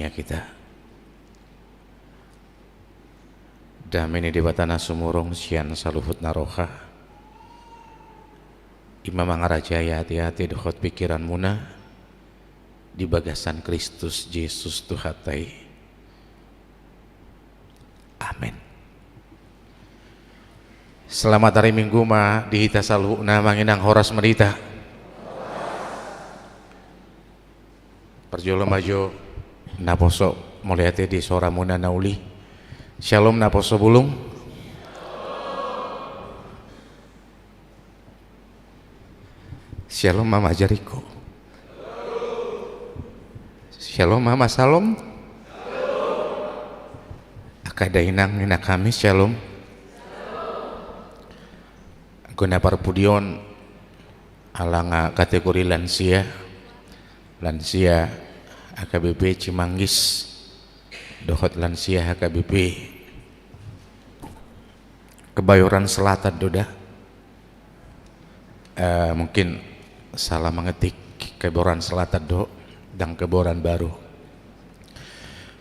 Hita. Dame ni Debata na sumurung sian saluhut na roha, i ma mangarajai ateate dohot pingkiranmuna di bagasan Kristus Jesus Tuhanta i. Amen. Selamat hari Minggu ma di hita saluhutna, amang inang, horas ma di hita. Parjolo ma jo naposo mauliate di soramuna na uli. Syalom naposo bulung. Syalom mama Jeriko. Syalom mama Salom. Angka dainang, inang hami, syalom. Anggo na parpudi on, ala nga kategori lansia, lansia H K B P Cimanggis dohot lansia H K B P Kebayoran Selatan do da. Eh, mungkin salah mengetik, Kebayoran Selatan do, ndang Kebayoran Baru.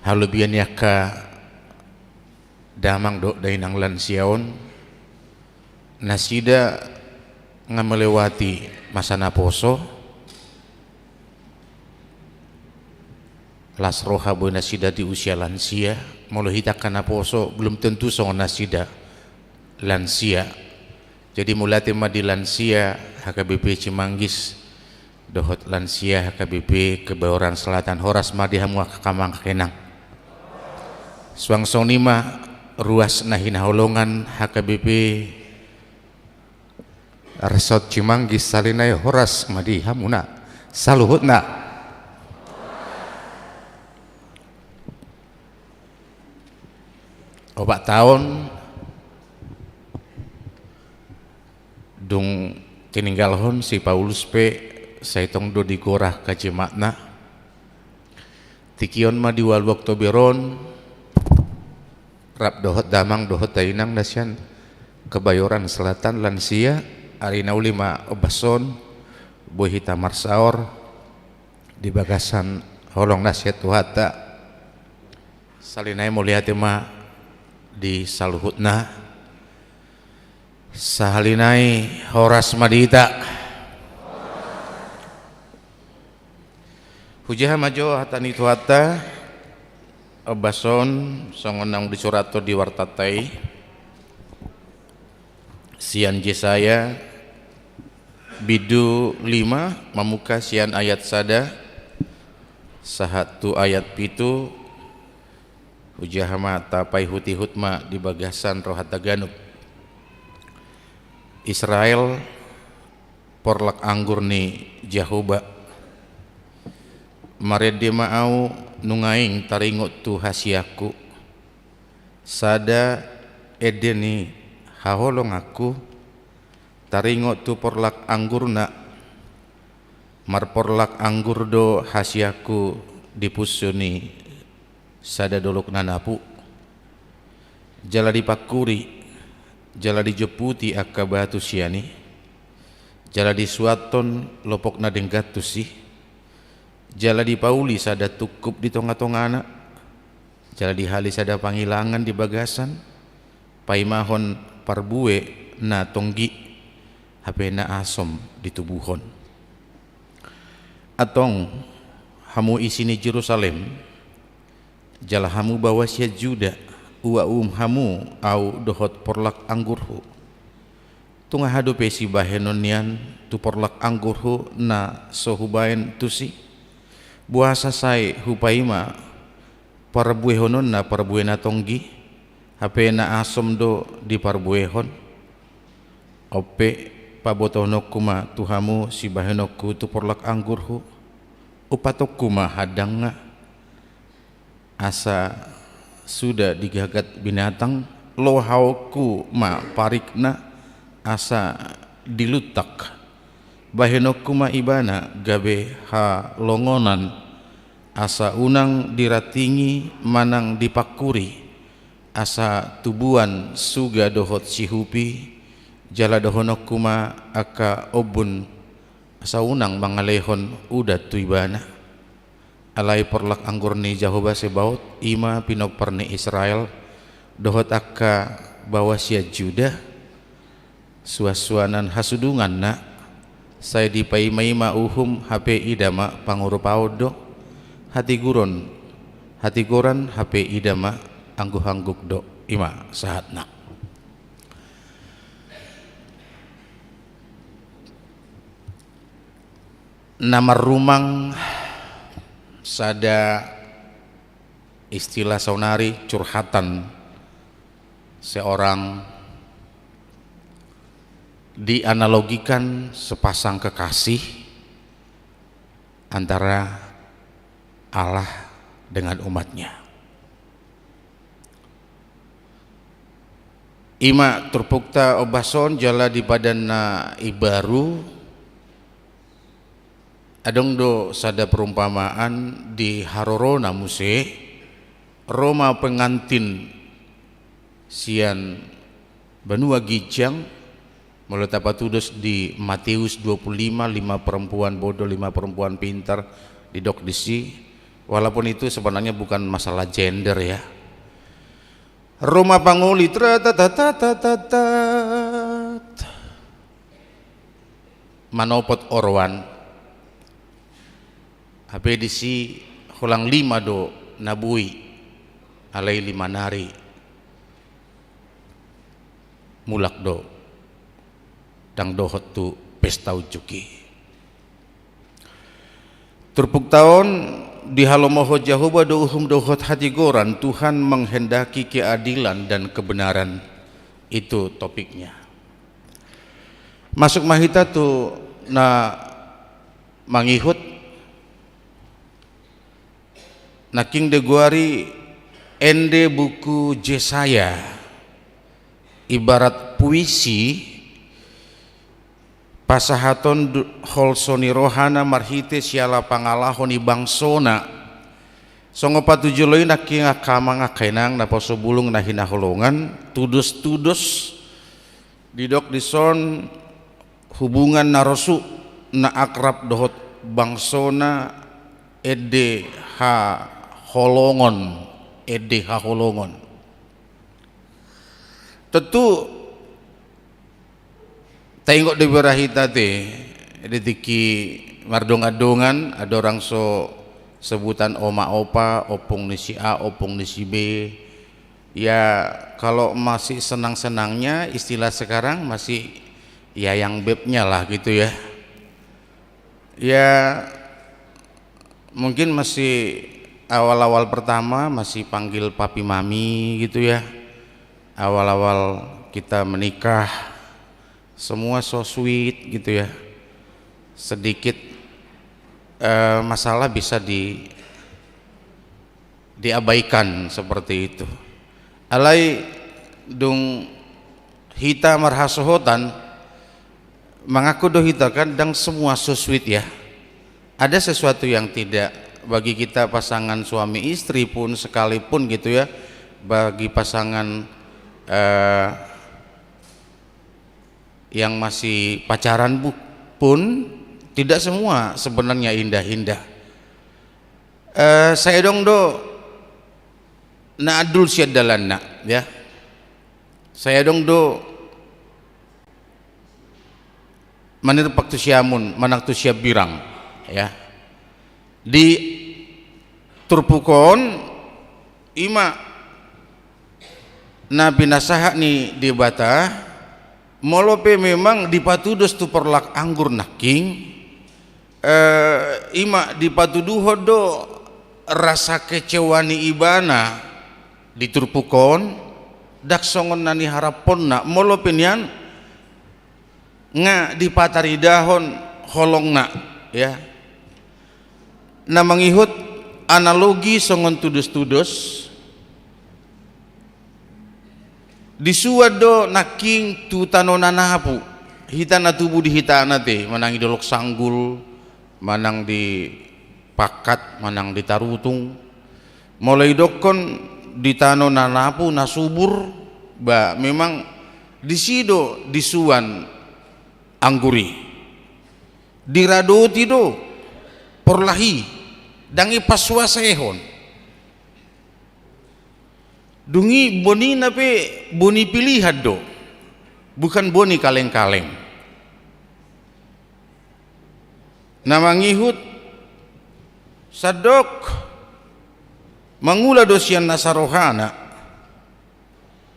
Halobian ni angka damang dohot dainang lansia on, nasida nga melewati masa naposo, las roha boi nasida di usia lansia. Molo hita angka naposo, belum tentu songon nasida lansia. Jadi mauliate ma di lansia H K B P Cimanggis dohot lansia H K B P Kebayoran Selatan, horas ma di hamu angka amang, angka inang. Suang songon i ma ruas na hinaholongan H K B P Resort Cimanggis, sahali nai horas ma di hamuna saluhutna. Opat taon dung tininggalhon si Paulus pe, sai tong do digora angka jemaatna. Tingki on ma di ualu Oktober on, rap dohot damang dohot dainang na sian Kebayoran Selatan, lansia, ari na uli ma ombas on boi hita marsaor di bagasan holong na sian Tuhanta. Sahali nai mauliate ma di saluhutna. Sahali nai horas ma di hita. Hujaha ma jo hata ni Tuhanta, ombas on songon naung disurathon di wartanta i, sian Jesaya bindu lima, mamungka sian ayat sada sahat tu ayat pitu. Hujaha ma tapaihut-ihut ma di bagasan rohanta ganup. Israel, porlak anggur ni Jahowa. Marende ma ahu nunga ing taringot tu hasianku. Sada ende ni haholonganku, taringot tu porlak anggurna. Marporlak anggur do hasianku di punsu ni sada dolok na napu. Jala dipangkuri, jala dijomputi angka batu sian i, jala disuanhon lopok na denggan tusi, jala dipauli sada tungkup di tonga-tongana, jala dihali sada pangilangan di bagasan, paimahon parbue na tonggi, hape na asom ditubuhon. Antong, hamu isi ni Jerusalem, jala hamu baoa sian Juda, uaum hamu ahu dohot porlak anggurhu. Tung aha dope sibahenon nian tu porlak anggurhu na so hubahen tusi? Boasa sai hupaima parbuehononna parbue na tonggi, hape na asom do diparbuehon? On pe, pabotohononku ma tu hamu sibahenonku tu porlak anggurhu, umpatonku ma handangna, asa suda digagat binatang, lohaonku ma parikna, asa diluntak. Bahenonku ma ibana gabe halongonan, asa unang dirantingi manang dipangkuri, asa tubuan suga dohot sihupi, jala dohononku ma angka ombun, asa unang mangalehon udan tu ibana. Alai porlak anggur ni Jahowa Sebaot, i ma pinompar ni Israel, dohot angka baoa sian Juda, suansuanan hasudunganna, sai dipaimaima uhum hape ida ma pangurupaon do, hatigoran, hatigoran hape ida ma anggukangguk do, i ma sahatna. Na marrumang sada istilah saonari, curhatan seorang, dianalogikan sepasang kekasih antara Allah dengan umatnya. I ma turpukta ombas on, jala di Padan na Imbaru adong do sada perumpamaan di harorona muse, ro ma pengantin sian banua ginjang, molo tapatudos di Matius dua puluh lima, lima perempuan bodoh, lima perempuan pintar, didok disi. Walaupun itu sebenarnya bukan masalah gender, ya. Ro ma pangoli, tratatatatatat, manopot oroan. Hape disi holan lima do na boi, alai lima nari mulak do, ndang dohot tu pesta unjuk i. Turpukta on, dihalomohon Jahowa do uhum dohot hatigoran, Tuhan menghendaki keadilan dan kebenaran. Itu topiknya. Masuk ma hita tu na mangihut. Nangkin digoari ende buku Jesaya, ibarat puisi, pasahaton du-, holso ni rohana marhite siala pangalaho ni bangsona. Songon patujolo i nangkin angka amang angka inang naposo bulung na hinaholongan, tudos-tudos didok dison hubungan na rosu, na akrab dohot bangsona ende haholongon, ende haholongon. Tontu taingot do ibana hita ate, di tingki mardongan-dongan, adong do so sebutan oma opa, ompung ni si A, ompung ni si B. Ya, kalau masih senang-senangnya, istilah sekarang masih yayang bebnya lah gitu ya. Ya, mungkin masih awal-awal pertama masih panggil papi mami gitu ya. Awal-awal kita menikah, semua so sweet gitu ya. Sedikit, eh, masalah bisa di, diabaikan seperti itu. Alai dung hita marhasohotan, mangaku do hita kan, ndang semua so sweet ya. Ada sesuatu yang tidak, bagi kita pasangan suami istri pun sekalipun gitu ya, bagi pasangan, eh, yang masih pacaran bu-, pun tidak semua sebenarnya indah-indah. Eh, sai adong do na andul sian dalanna, ya. Sai adong do manirpak tu siamun, manang tu siambirang, ya. Di turpuk on, i ma na pinasahat ni Debata, molo pe memang dipatudos tu porlak anggur nangkin, eh, i ma dipatuduhon do rasa kecewa ni ibana di turpuk on, ndang songon na niharaphonna, molo pe nian nga dipataridahon holongna, ya. Na mangihut analogi songon tudos-tudos, disuan do nangkin tu tano na napu, hita na tubu di hita ate, manang di Dolok Sanggul, manang di Pakkat, manang di Tarutung. Molo idokkon di tano na napu, na subur, ba memang disi do disuan anggur i. Diradoti do porlak i. Ndang i pasuasehon. Dung i bonina pe boni pilihan do, bukan boni kaleng-kaleng. Na mangihut sandok mangula do sian nasa rohana.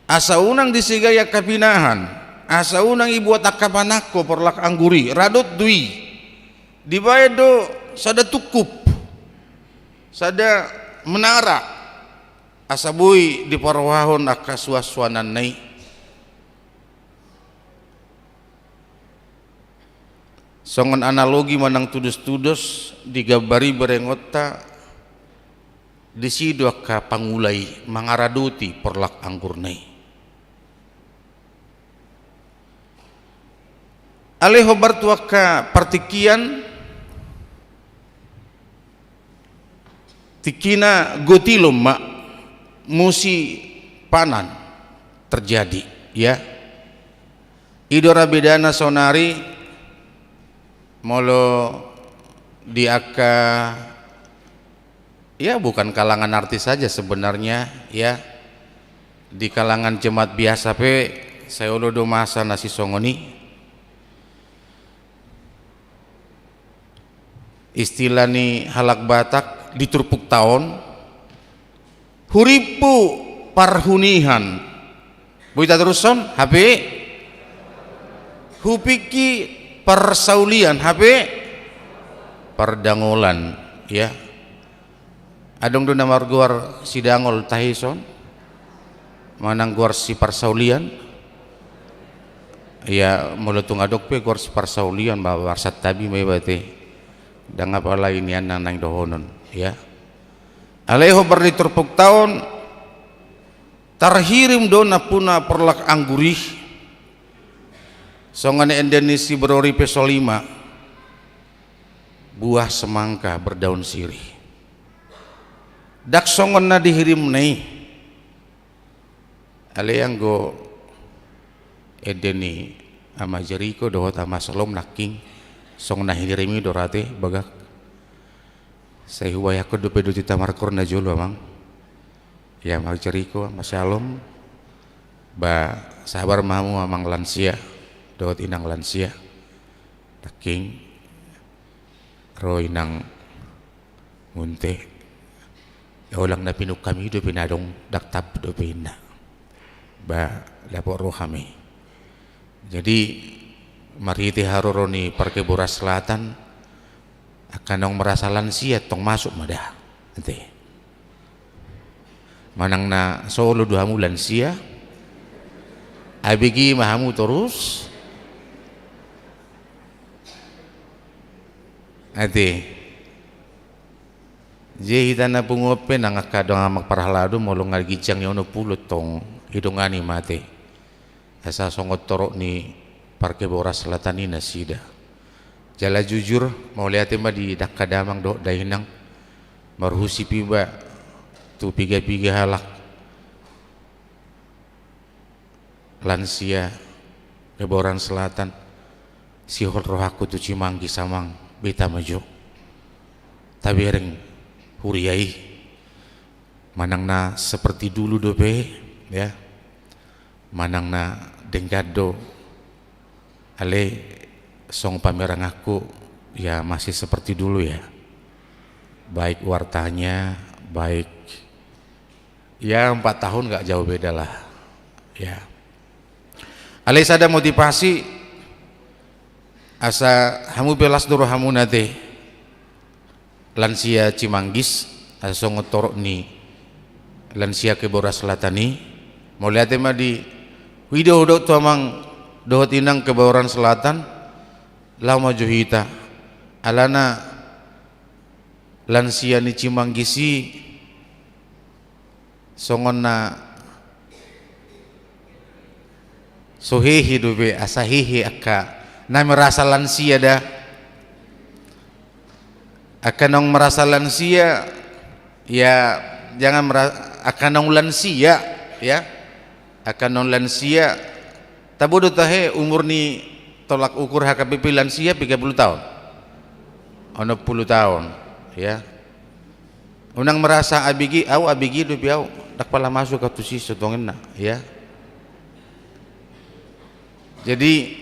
Asa unang disegai angka pinahan, asa unang dibuat angka panangko porlak anggur i, radot do i. Dibaen do sada tungkup, sada menara, asa boi diparrohahon angka suansuananna i. Songon analogi manang tudos-tudos digambari berengonta, disi do angka pangula i mangaradoti porlak anggurna i. Alai hombar tu angka partingkian, tingkina gotilon ma, musi panan terjadi, ya. I do ra bedana sonari molo di angka, ya, bukan kalangan artis saja sebenarnya, ya. Di kalangan jemaat biasa pe sai olo do masa na sisongon i. Istilah ni halak Batak di turpukta on, hurimpu parhunihan. Boi tatorushon, hape hupingki parsaulian, hape pardangolan, ya. Adong do na margoar si Dangol tahe son, manang goar si parsaulian. Ya, molo tung adong pe goar si parsaulian, ba, marsantabi ma iba te. Ndang apala i nian na naeng dohonon, ya. Alai hombar di turpukta on, tarhirim do nampuna porlak anggur i. Songon ende ni si Brori Pesolima, buah semangka berdaun sirih. Ndang songon na dihirimna i. Alai anggo ende ni Ama Jeriko dohot Ama Salom nangkin, songon na hirim i do ra te bagak. Sai hubayakkon dope doti ta markoor na jolo, Amang. Ya, Ama Jeriko, Ama Salom, ba, sabar ma hamu amang lansia dohot inang lansia. Nangkin ro inang Munte. Holan na pinungka mi dope na adong, ndang tap dope inna. Ba, dapot roha ma i. Jadi, marhite haroro ni Parkeboran Selatan, angka naung merasa lansia tong masuk ma da. Ate. Manang na so olo do hamu lansia, A B G ma hamu torus. Ate. Jadi hita na punguan pe nang angka dongan amang parhalado, molo nga ginjang ni onom pulu tong didongani ma ate. Asa songon torop ni Parkeboran Selatan i nasida. Jala jujur, mauliate ma di dangka damang dohot dainang, marhusip iba tu piga-piga halak lansia Keboran Selatan, sihol rohangku tu Cimanggis, Amang, beta ma jo. Tabereng huria i. Manang na seperti dulu dope, ya. Manang na denggan do. Alai songon pameranganku, ya, masih seperti dulu, ya. Baik wartanya, baik, ya, empat tahun nggak jauh beda lah. Ya. Alai sada motivasi, asa hamu pe las do rohamuna ate. Lansia Cimanggis, asa songon torop ni lansia Keboran Selatan i, mauliate ma di huida hudok tu amang dohot inang Keboran Selatan, laho ma jo hita. Alana lansia ni Cimanggis i, songon na so hehe dope, asa hehe angka na merasa lansia da. Angka naung merasa lansia, ya, jangan mera-, angka naung lansia, ya. Angka naung lansia, tabo do tahe umur ni tolak ukur H K B P lansia piga pulu taon? Onom pulu taon, ya. Unang merasa A B G, au A B G dope au, ndang pala masuk au tusi so tongenna, ya. Jadi,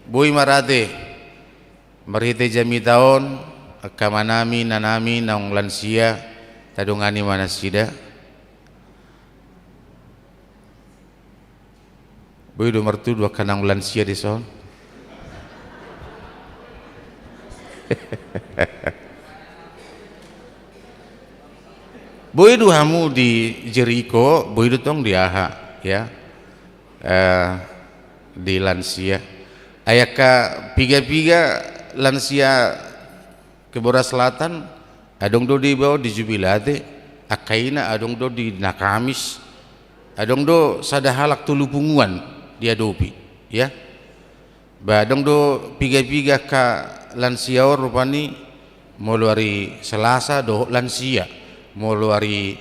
boi ma rade marhite jamita on, angka amanami, inanami naung lansia, tadongani ma nasida. Boi do martudu angka naung lansia dison. Boi do hamu di Jeriko, boi do tong di aha, ya. Eh, di lansia. Ai angka piga-piga lansia Kebora Selatan, adong do di bao di Jubilate, angka ina adong do di Nakamis, adong do sada halak tolu punguan diadopi, ya. Ba adong do piga-piga angka lansia on rupani, molo ari Selasa dohot lansia, molo ari,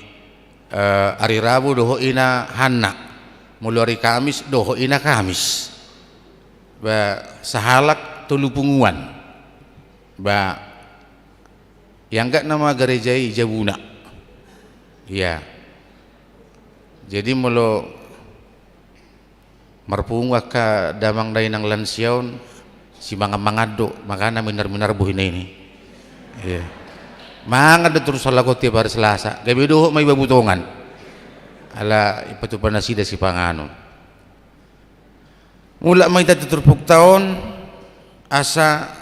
eh, ari Rabu dohot ina Hanna, molo ari Kamis dohot ina Kamis. Ba sahalak tolu punguan. Ba iangkat nama gareja i jabuna. Iya. Jadi molo marpungu angka damang dainang lansia on, simangan-mangan do, makana minar-minar bohina i. Iya. Mangan do torus halak on tiap ari Selasa, gabe dohot ma iba Butongan. Ala ipatupa nasida sipanganon. Mulak ma hita tu turpukta on, asa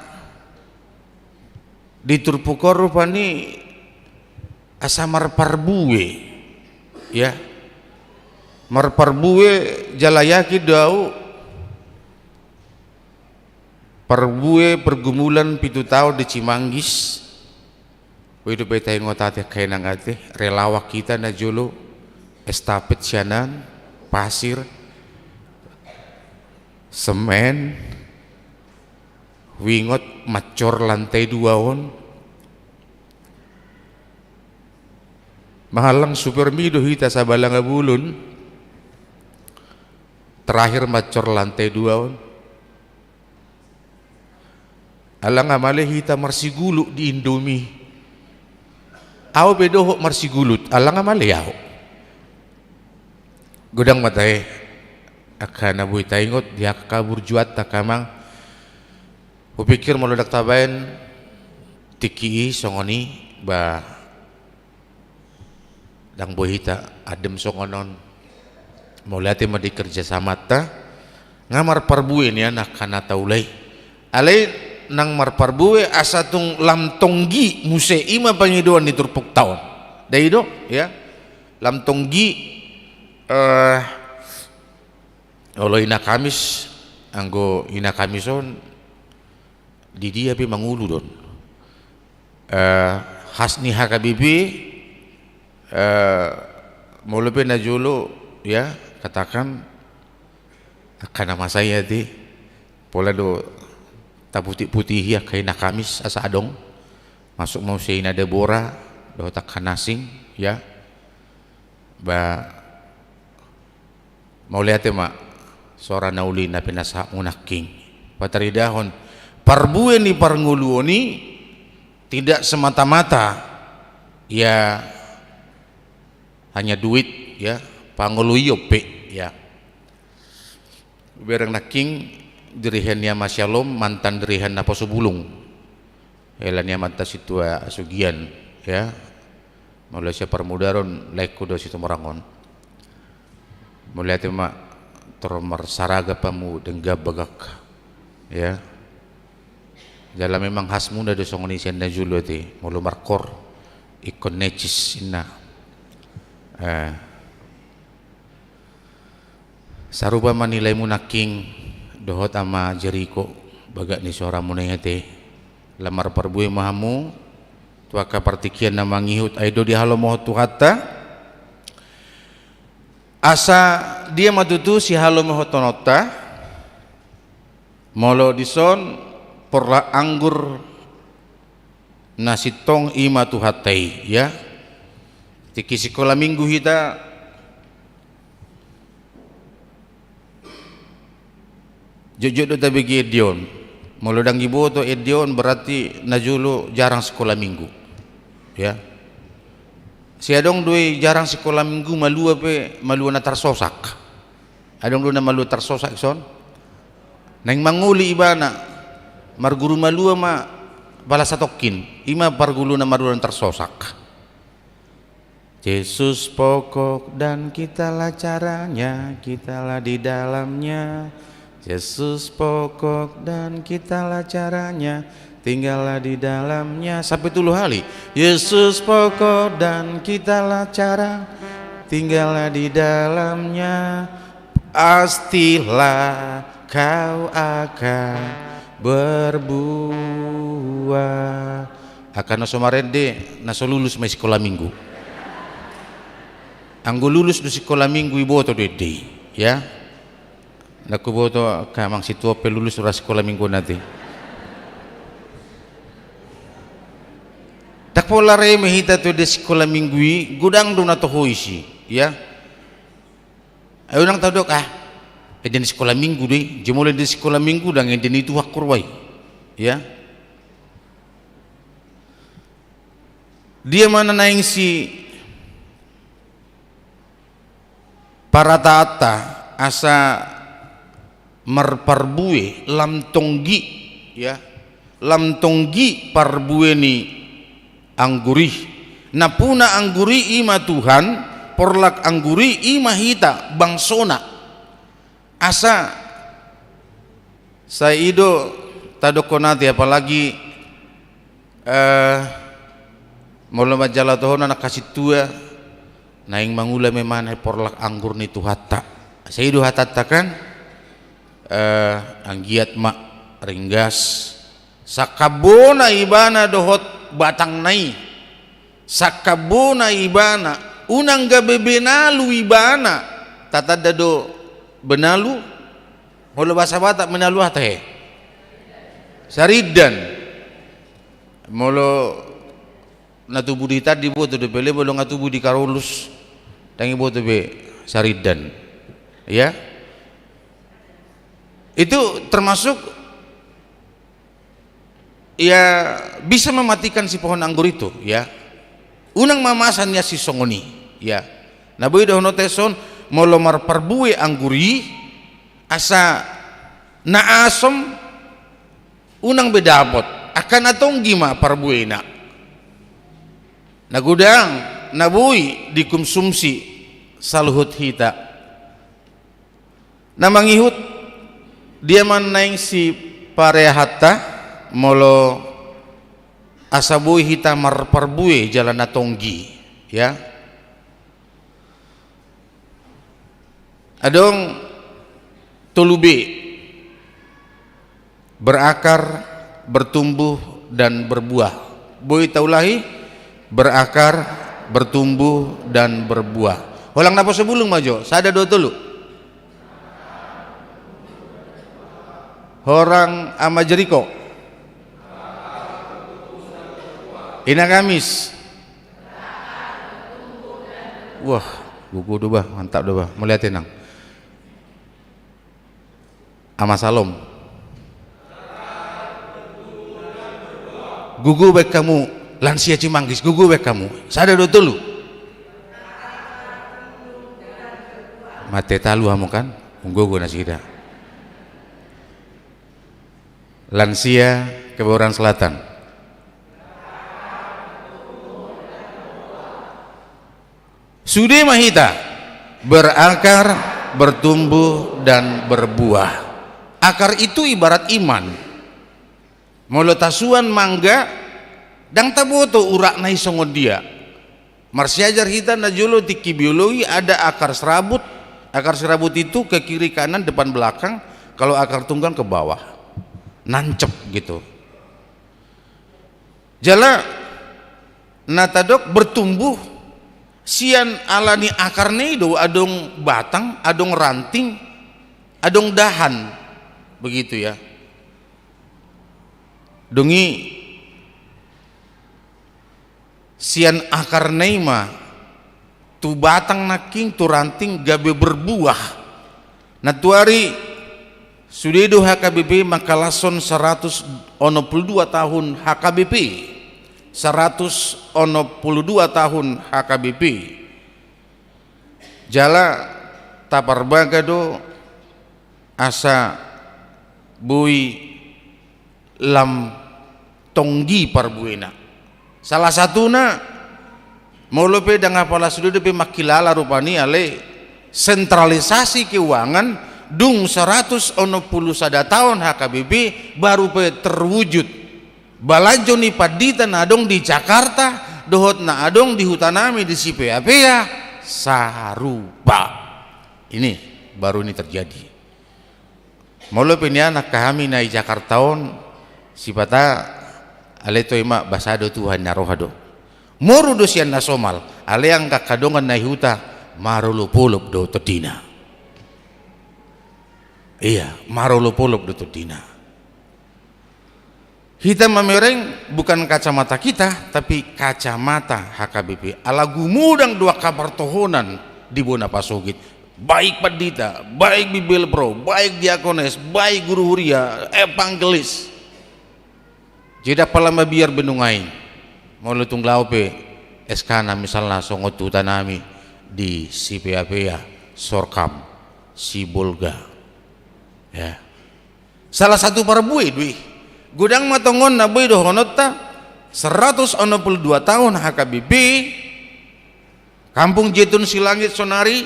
di turpuk on rupani asa marparbue, ya. Marparbue jala yakin do au, parbue pergumulan pitu taon di Cimanggis. Boi dope taingot ate angka inang ate, relawan hita na jolo estafet sian an, pasir, semen, huingot mancor lantai dua on. Mangallang Supermi do hita Sabalanga Bulun, terakhir mancor lantai dua on. Ala nga male hita marsigulut di Indomie. Au pe dohot marsigulut, ala nga male au. Godang ma tahe, angka na boi taingot di angka burjuanta angka amang. Hupikir molo ndang tabaen tingki i songon i, ba ndang boi hita adem songon on. Mauliate ma di kerjasamanta, nga marparbue nian angka na taula i. Alai nang marparbue asa tung lam tonggi muse, i ma pangidoan ni turpukta on. Dai do, ya. Lam tonggi, eh, olo ina Kamis, anggo ina Kamis on, di dia pe mangolu do on. Eh, khas ni H K B P, eh, molo pe na jolo, ya, katakan, angka na masa i ate, pola do taputik-putihi angka ina Kamis asa adong, masuk ma muse ina Debora, dohot angka na asing, ya. Ba, mauliate ma, sora na uli na pinasahatmu nangkin. Pataridahon, parbue ni parngoluon i tidak semata-mata, ya, hanya duit, ya, pangoluion pe, ya. Hubereng nangkin, dirihen ni Ama Syalom, mantan dirihen Naposo Bulung. Hela ni amanta Sintua Sugian, ya. Molo sian Parmudaron, laengku do Situmorang on. Mauliate ma, tor marsaragam hamu denggan bagak, ya. Jala memang khasmuna do songon i sian na jolo ate, molo markoor, ingkon necis inna. Eh. Sarupa ma nilaimu nangkin dohot Ama Jeriko, bagak ni soramuna i ate. Lam marparbue ma hamu tu angka partingkian na mangihut, ai do dihalomohon Tuhanta. Asa dia ma tutu sihalomohononta, molo dison porlak anggur na sintong i ma Tuhanta i, ya. Tingki sikola minggu hita, jotjot do tabege ende on. Molo ndang diboto ende on, berarti na jolo jarang sikola minggu. Ya. Sai adong do i jarang sikola minggu malua pe, malua na tarsosak. Adong do na malua tarsosak dison. Naeng mangoli ibana, marguru malua ma pala satongkin. I ma parguru na malua na tarsosak. Yesus pokok dan kitalah caranya, kitalah di dalamnya. Yesus pokok dan kitalah caranya, tinggallah di dalamnya. Sampe tolu hali. Yesus pokok dan kitalah cara, tinggallah di dalamnya. Pastilah kau akan berbuah. Angka na so marende, na so lulus ma i sikola minggu. Anggo lulus do sikola minggu, iboto do ende i, ya. Ndang huboto angka amang situan pe lulus ro sikola minggu on ate. Ndang pola re ma hita tu ende sikola minggu i, godang do na toho i si, ya. Ai unang tadok, ah, ende ni sikola minggu do i, jumolo ende ni sikola minggu ndang ende ni Tuhan ho ro ba i. Ya. Dia ma na naeng siparataanta asa marparbue lam tonggi, ya. Lam tonggi parbue ni anggur i. Nampuna anggur i i ma Tuhan, porlak anggur i i ma hita, bangsona. Asa sai i do tadokhon ate, apalagi, eh, molo manjalo tohonan angka sintua, naeng mangula ma ibana porlak anggur ni Tuhanta. Sai i do hatanta kan, eh, anggiat ma ringgas sangkambona ibana dohot batangna i. Sangkambona ibana, unang gabe benalu ibana. Tatanda do benalu? Molo bahasa Batak benalu aha tahe? Sarindan. Molo na tubu di Tandi iboto dope, alai molo nga tubu di Karolus, ndang iboto be sarindan. Ya. Itu termasuk, ya, bisa mematikan si pohon anggur itu, ya. Unang ma masa nian sisongon i, ya. Na boi dohononta dison, molo marparbue anggur i, asa na asom unang be dapot, angka na tonggi ma parbuena. Na godang na boi dikonsumsi saluhut hita. Na mangihut, dia ma naeng sipareahanta molo asa boi hita marparbue jala na tonggi, ya. Adong tolu B. Berakar, bertumbuh, dan berbuah. Boi taulahi, berakar, bertumbuh, dan berbuah. Holan naposo bulung ma jo, sada, dua, tolu. Horang Ama Jeriko. Ina Gamis. Wah, gogo do bah, mantap do bah. Mauliate nang. Ama Salom. Gogo baen hamu, lansia Cimanggis, gogo baen hamu. Sada, dua, tolu. Mate talu hamu kan? Gogo nasida. Lansia Kebayoran Selatan. Sude ma hita berakar, bertumbuh, dan berbuah. Akar itu ibarat iman. Molo tasuan mangga, ndang taboto uratna i songon dia. Marsiajar hita najolo tingki biologi, ada akar serabut. Akar serabut itu ke kiri kanan, depan belakang, kalau akar tunggal ke bawah. Nancep gitu. Jala na tadok bertumbuh, sian ala ni akarna i do adong batang, adong ranting, adong dahan. Begitu ya. Dung i sian akarna i ma tu batang nangkin, tu ranting gabe berbuah. Nantuari sude do H K B P mangkalashon saratus onom pulu dua tahun H K B P. saratus onom pulu dua tahun H K B P. Jala taparbaga do asa boi lam tonggi parbuena. Salah satuna, molo pe ndang apala sude dope mangkilala rupani, alai sentralisasi keuangan, dung saratus onom pulu sada taon H K B P baru pe terwujud. Balanjo ni pandita na adong di Jakarta dohot na adong di hutanami di Sipeapea sarupa. Ini baru ini terjadi. Molo pe nian angka hami na i Jakarta on, sipata alai toe ma basa do Tuhan na roha do. Moru do sian na somal, alai angka dongan na i huta marolopolop do tondina. Iya, marolopolop do tondina. Hita mamereng bukan kacamata kita, tapi kacamata H K B P. Ala gumodang do angka partohonan di bona pasogit. Baik pandita, baik bibelvrouw, baik diakones, baik guru huria, evangelis. Jadi apala mabiar be nunga i, molo tung laho pe S K na misalna songon tu hutanami di Sipeapea, Sorkam, Sibolga. Ya. Salah satu parbue do i. Godang ma tongon na boi dohononta, saratus onom pulu dua taon H K B P, Kampung Jetun Silangit sonari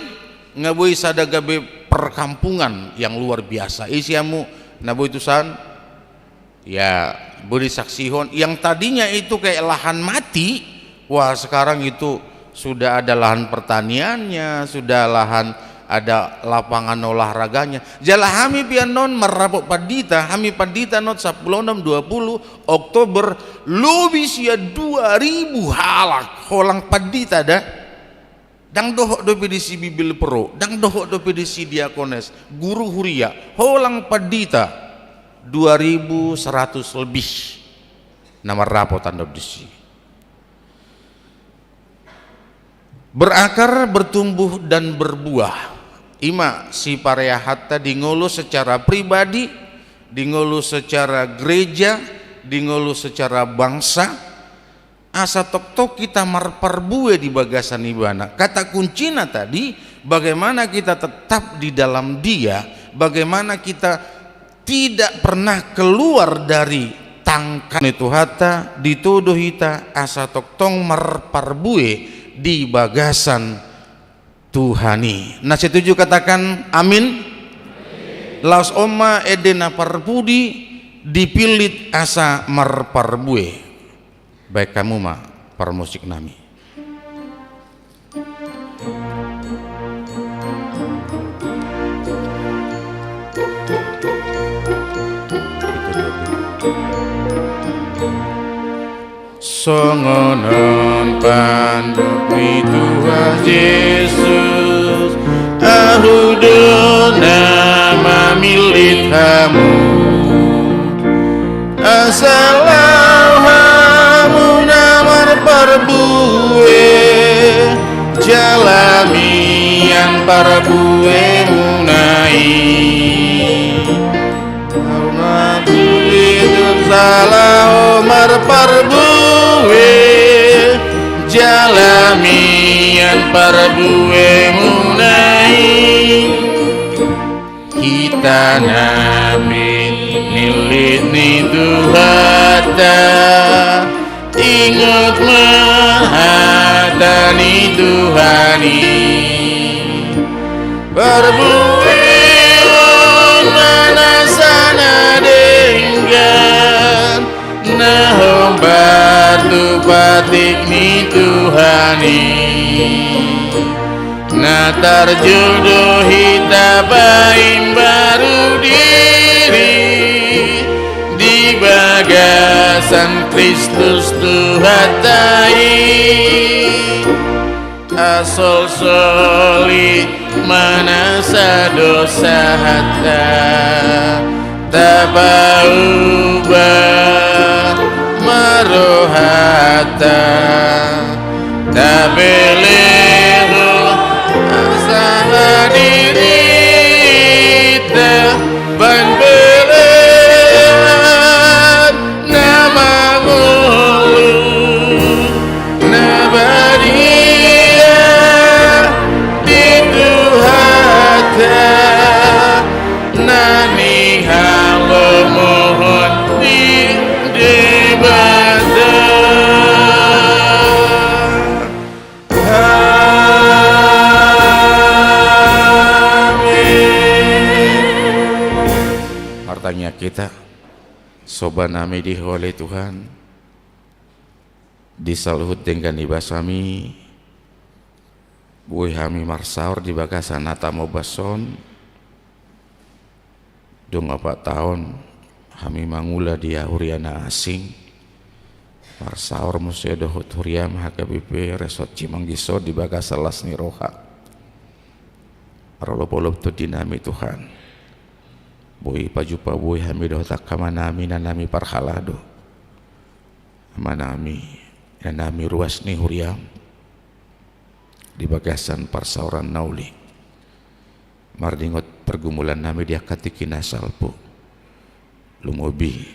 nga boi sada gabe perkampungan yang luar biasa. Ise hamu na boi tusan? Ya, boi disaksihon. Yang tadinya itu kayak lahan mati, wah, sekarang itu sudah ada lahan pertaniannya, sudah lahan, ada lapangan olahraganya. Jala hami pe annon marrapot pandita, hami pandita annon sampulu onom, dua pulu Oktober, lobi sian dua ribu halak, holang pandita da. Ndang dohot dope disi bibelvrouw, ndang dohot dope disi diakones, guru huria, holang pandita, dua ribu seratus lebih na marrapot annon disi. Berakar, bertumbuh, dan berbuah. I ma sipareahanta di ngolu secara pribadi, di ngolu secara gereja, di ngolu secara bangsa. Asa tongtong hita marparbue di bagasan Ibana. Kata kuncina tadi, bagaimana kita tetap di dalam Dia, bagaimana kita tidak pernah keluar dari tangkas ni Tuhanta, ditodo hita asa tongtong marparbue di bagasan Tuhan i. Na setuju katakan amin. Laos on ma ende na parpudi, dipillit asa marparbue. Baen hamu ma parmusiknami. Songon on pandok ni Tuhan Jesus, ahu do na mamillit hamu. Asa laho hamu na marparbue, jala mian parbuemuna i. Ahu ma tutu laho marparbue, jala mian parbuemuna i. Hita na pinillit ni Tuhanta, ingot ma hata ni Tuhan i. Parbuehon ma nasa na denggan, na hombar tu patik ni Tuhan i. Na tarjou do hita paimbaru diri di bagasan Kristus Tuhanta i. Asolsoli ma nasa dosa hata, tapauba ma rohanta, tapelehon asa dirinta baen pelean na mangolu. Somba nami di Ho ale Tuhan, di saluhut denggan ni basami, boi hami marsaor di bagasan hatamu bason. Dung opat taon hami mangula di huria na asing, marsaor muse dohot huriam H K B P Resort Cimanggis on di bagasan las ni roha. Marolopolop tondi nami Tuhan, boi pajumpang boi hami dohot angka amanami, inanami parhalado, amanami, inanami ruas ni huriam di bagasan parsaoran na uli. Mardongan pargumulan nami di angka tingki na salpu, lumobi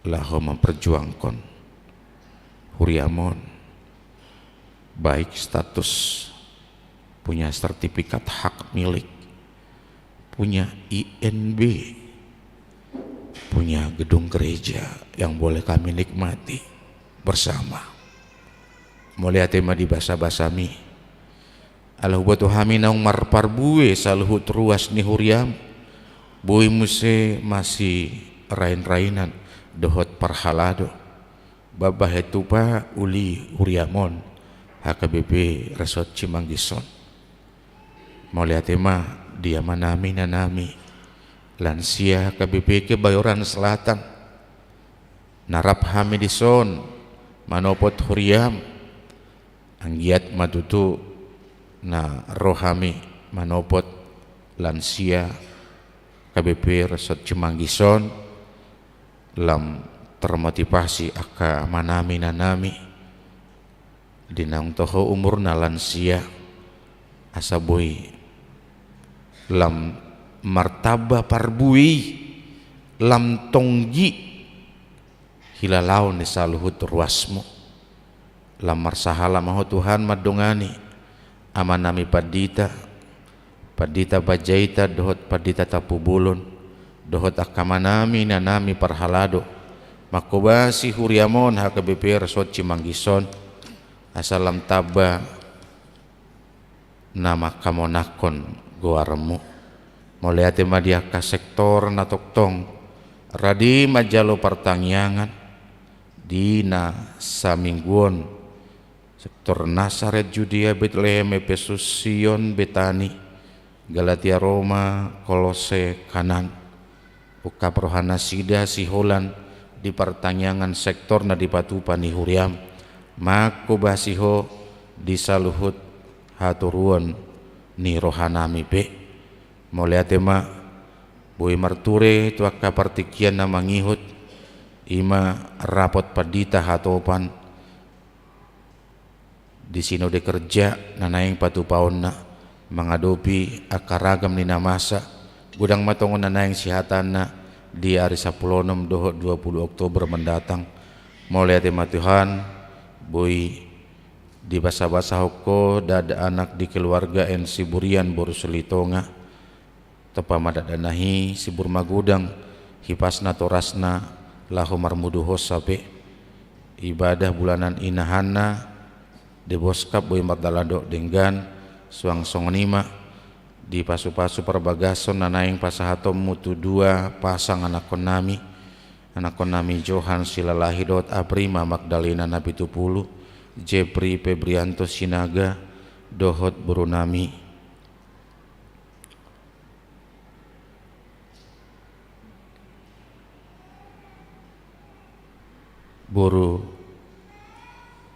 laho memperjuangkon huriam on, baik status punya sertifikat hak milik, punya I N B, punya gedung gereja yang boleh kami nikmati bersama. Mauliate ma di basabasami. Ala huboto hami naung marparbue saluhut ruas ni huriam, boi muse masirainrainan dohot parhalado, bahen tupa uli huriam on H K B P Resort Cimanggis on. Mauliate ma di amanami, inanami lansia H K B P Kebayoran Selatan, na rap hami dison manopot huriam. Anggiat ma tutu na ro hami manopot lansia H K B P Resort Cimanggis on, lam termotivasi angka amanami, inanami di naung toho umurna lansia, asa boi lam martamba parbue i, lam tonggi hilalaon ni saluhut ruasmu. Lam marsahala ma Ho Tuhan mandongani amanami pandita, Pandita Panjaitan dohot Pandita Tampubolon, dohot angka amanami, inanami parhalado, manghobasi huriam on H K B P Resort Cimanggis on, asa lam tamba na mangkamonangkon goarmu. Mauliate ma di angka sektor na tongtong rade manjalo partangiangan di na saminggu on, sektor Nasaret, Judea, Betlehem, Epesus, Sion, Betani, Galatia, Roma, Kolose, Kanaan. Ungkap rohanasida siholan di partangiangan sektor na dipatupa ni huriam. Manghobasi Ho di saluhut hatoruon ni rohanami pe. Mauliate ma, boi marture tu angka partingkian na mangihut, i ma rapot pandita hatopan di sinode kerja na naeng patupaonna mangadopi angka ragam ni na masa, godang ma tongon na naeng sihatanna di ari sampulu onom dohot dua pulu Oktober mendatang. Mauliate ma Tuhan, boi dibasabasahon Ho ndada anak di keluarga N Siburian boru Silitonga. Tompa ma ndada na hi, sibur magodang hipas natorasna laho marmuduhon sape. Ibadah bulanan inahanna, deboskap boi mardalan dohot denggan, suang songon i ma di pasupasu parbagason na naeng pasahatonmu tu dua pasang anakkonnami, anakkonnami Johan Silalahi dohot Aprima Magdalena na pitu pulu, Jepri Febrianto Sinaga dohot borunami boru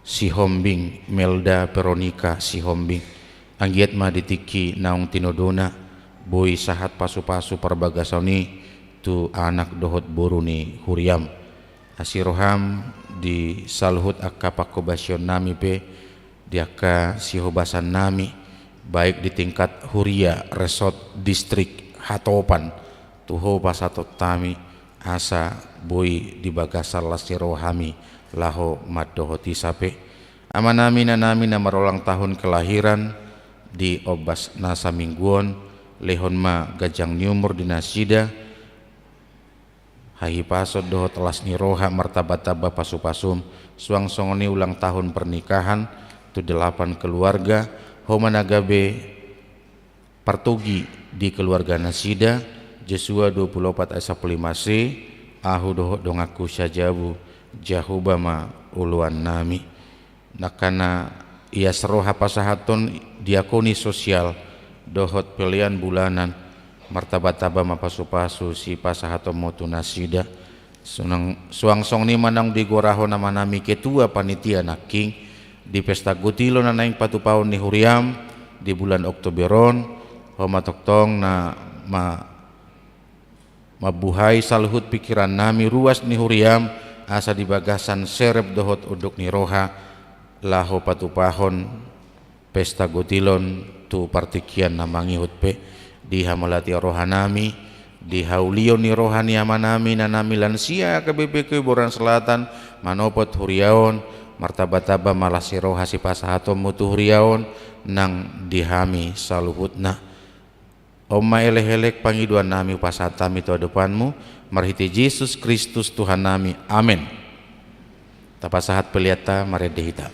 Sihombing, Melda Veronica Sihombing. Anggiat ma di tingki naung tinodona boi sahat pasupasu parbagason i tu anak dohot boru ni huriam. Asi roham di saluhut angka panghobasionnami pe, di angka sihobasannami, baik di tingkat huria, resort, distrik, hatopan, tu Ho pasahaton hami, asa boi di bagasan las ni roha hami laho mandohoti sape. Amanami, inanami na marulang tahun kelahiran di ombas na saminggu on, lehon ma ganjang ni umur di nasida, hahipason dohot las ni roha, martambatamba pasupasum, suang songon i ulang tahun pernikahan tu delapan keluarga, Ho ma na gabe partogi di keluarga nasida, Josua dua pulu opat ayat sampulu lima se, ahu dohot donganku sajabu, Jahowa ma oloannami. Nangkana ias roha pasahathon diakoni sosial dohot pelean bulanan, martaba-taba ma pasu-pasu sipasahatonmu tu nasida. Suang songon i ma naung digoarhon amanami ketua panitia nangkin di pesta gotilon na naeng patupahon ni huriam di bulan Oktober on, ho ma tongtong na ma mambuhai saluhut pingkirannami ruas ni huriam, asa di bagasan serep dohot unduk ni roha laho patupahon pesta gotilon tu partingkian na mangihut pe. Di hamauliateon rohanami, di haulion ni roha ni amanami na nami lansia H K B P K Boran Selatan manopot huria on, martaba-taba ma las ni roha sipasahatonmu tu huria on nang di hami saluhutna. On ma elek-elek pangidoannami hupasahat hami tu adopanmu, marhite Jesus Kristus Tuhannami. Amen. Tapasahat peleanta, marende hita.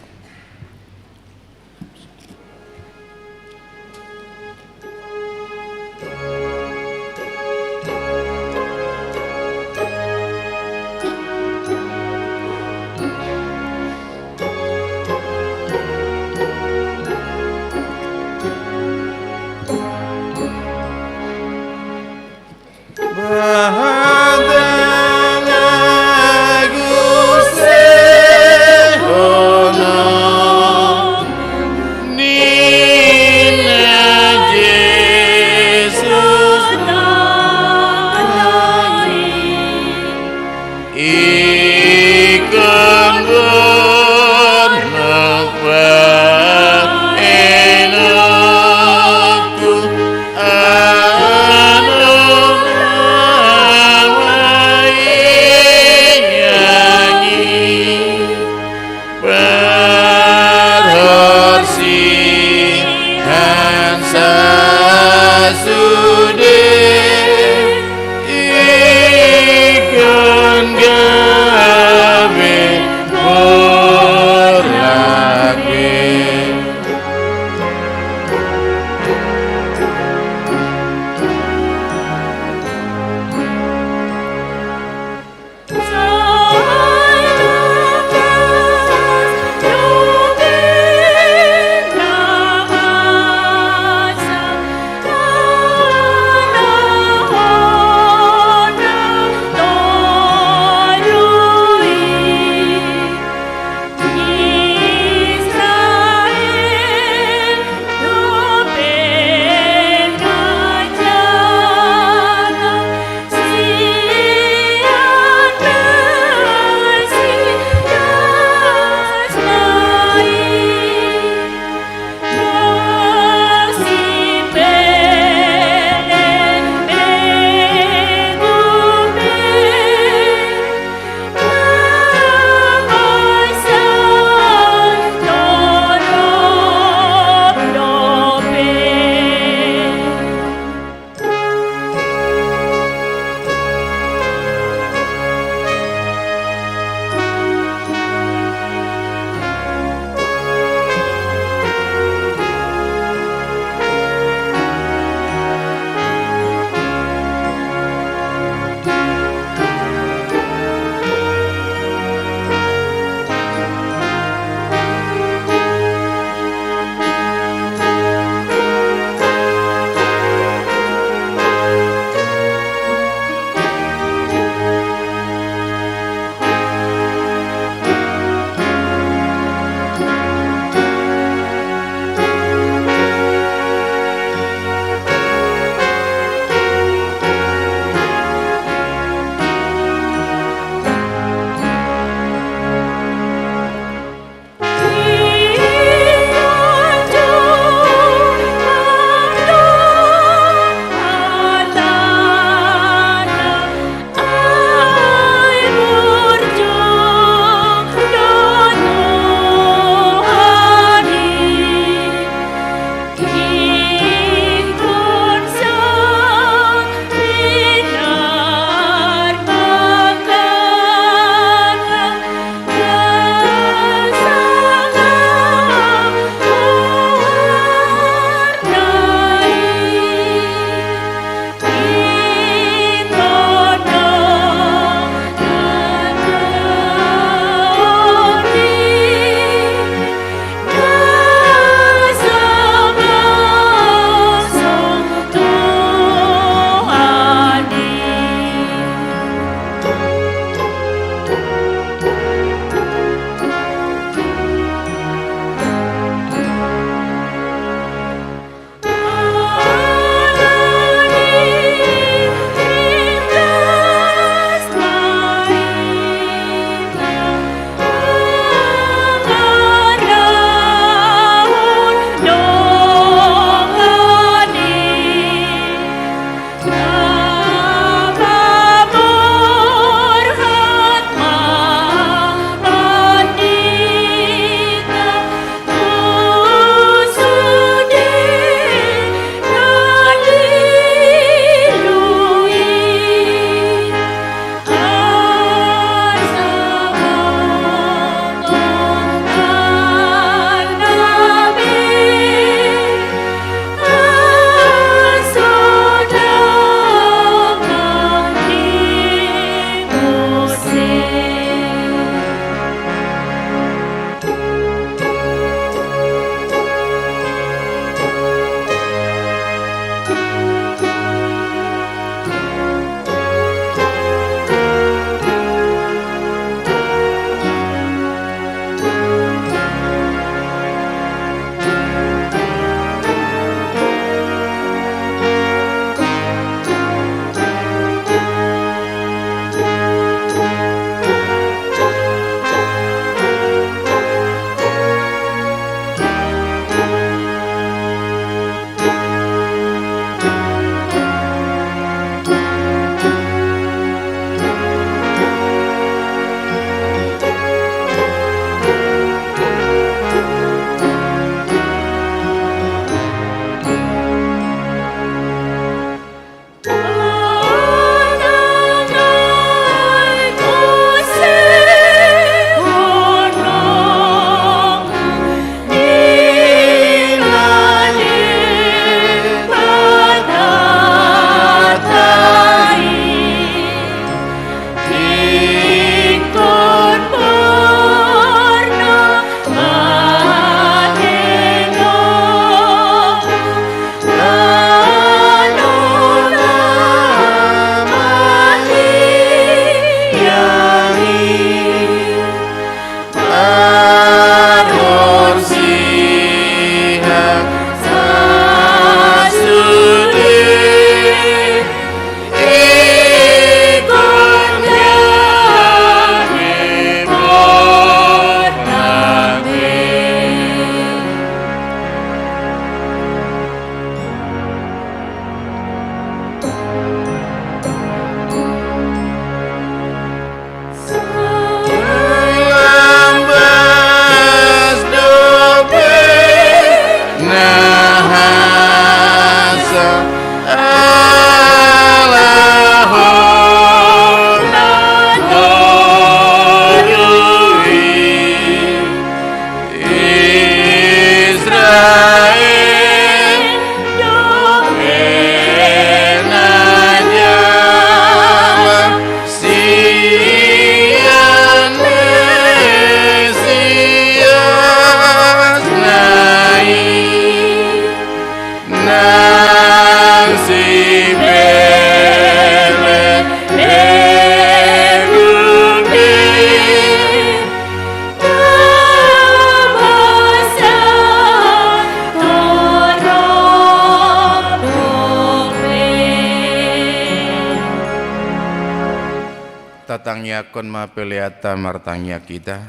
Tangiangkon ma peleanta. Martangiang hita.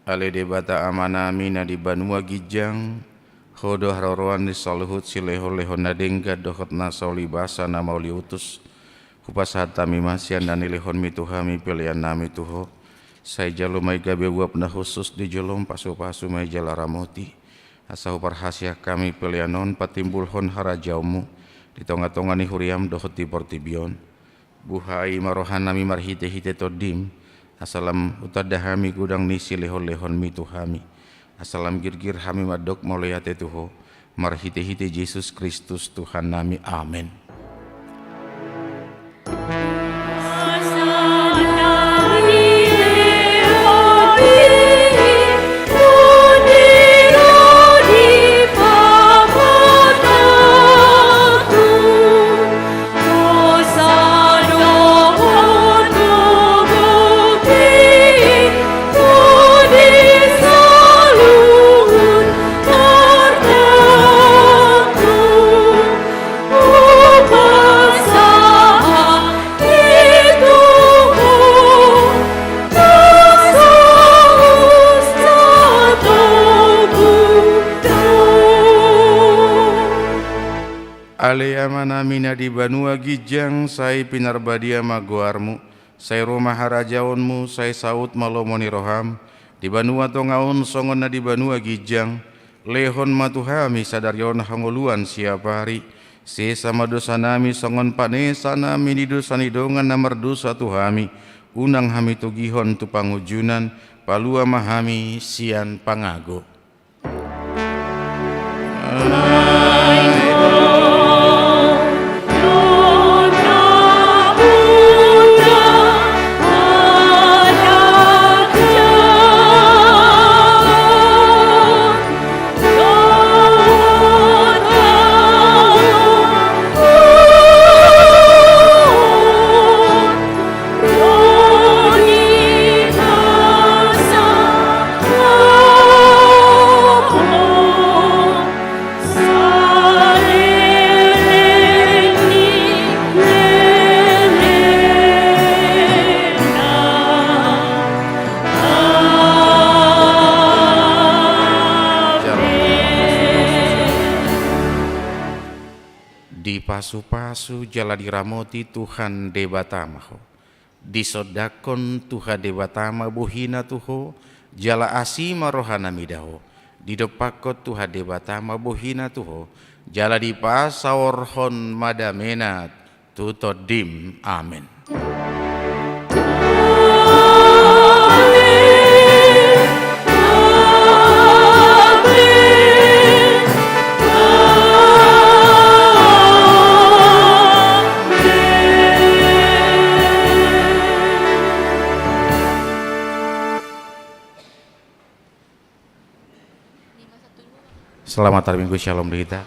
Ale Debata Amanami na di banua ginjang, Ho do haroroan ni saluhut silehonlehon na denggan dohot na saulibasa na mauliutus. Hupasahat hami ma sian na nilehonmi tu hami peleannami tu Ho. Sai jalo ma i gabe uap na hushus di jolom, pasupasu ma i jala ramoti, asa huparhasiat hami pelean on patimbulhon harajaonmu di tongatonga ni huriam dohot di portibi on. Buhai ma rohanami marhitehite Tondim, asa lam hutanda hami godang ni silehonlehonmi tu hami, asa lam girgir hami mandok mauliate tu Ho, marhitehite Jesus Kristus Tuhannami. Amen. Ale Amanami na di banua ginjang, sai pinarbadia ma goarmu, sai ro ma harajaonmu, sai saut ma lomo ni roham, di banua tonga on songon na di banua ginjang. Lehon ma tu hami sadari on hangoluan siapari, sesa ma dosanami songon panesanami di dosa ni dongan na mardosa tu hami, unang hami togihon tu pangunjunan, palua ma hami sian pangago. Dipasupasu jala diramoti Tuhan Debata ma ho. Disondangkon Tuhan Debata ma bohina tu ho, jala asi ma rohana mida ho. Didompakkon Tuhan Debata ma bohina tu ho, jala dipasaorhon ma damena tu tondim. Amen. Selamat hari Minggu, shalom di hita.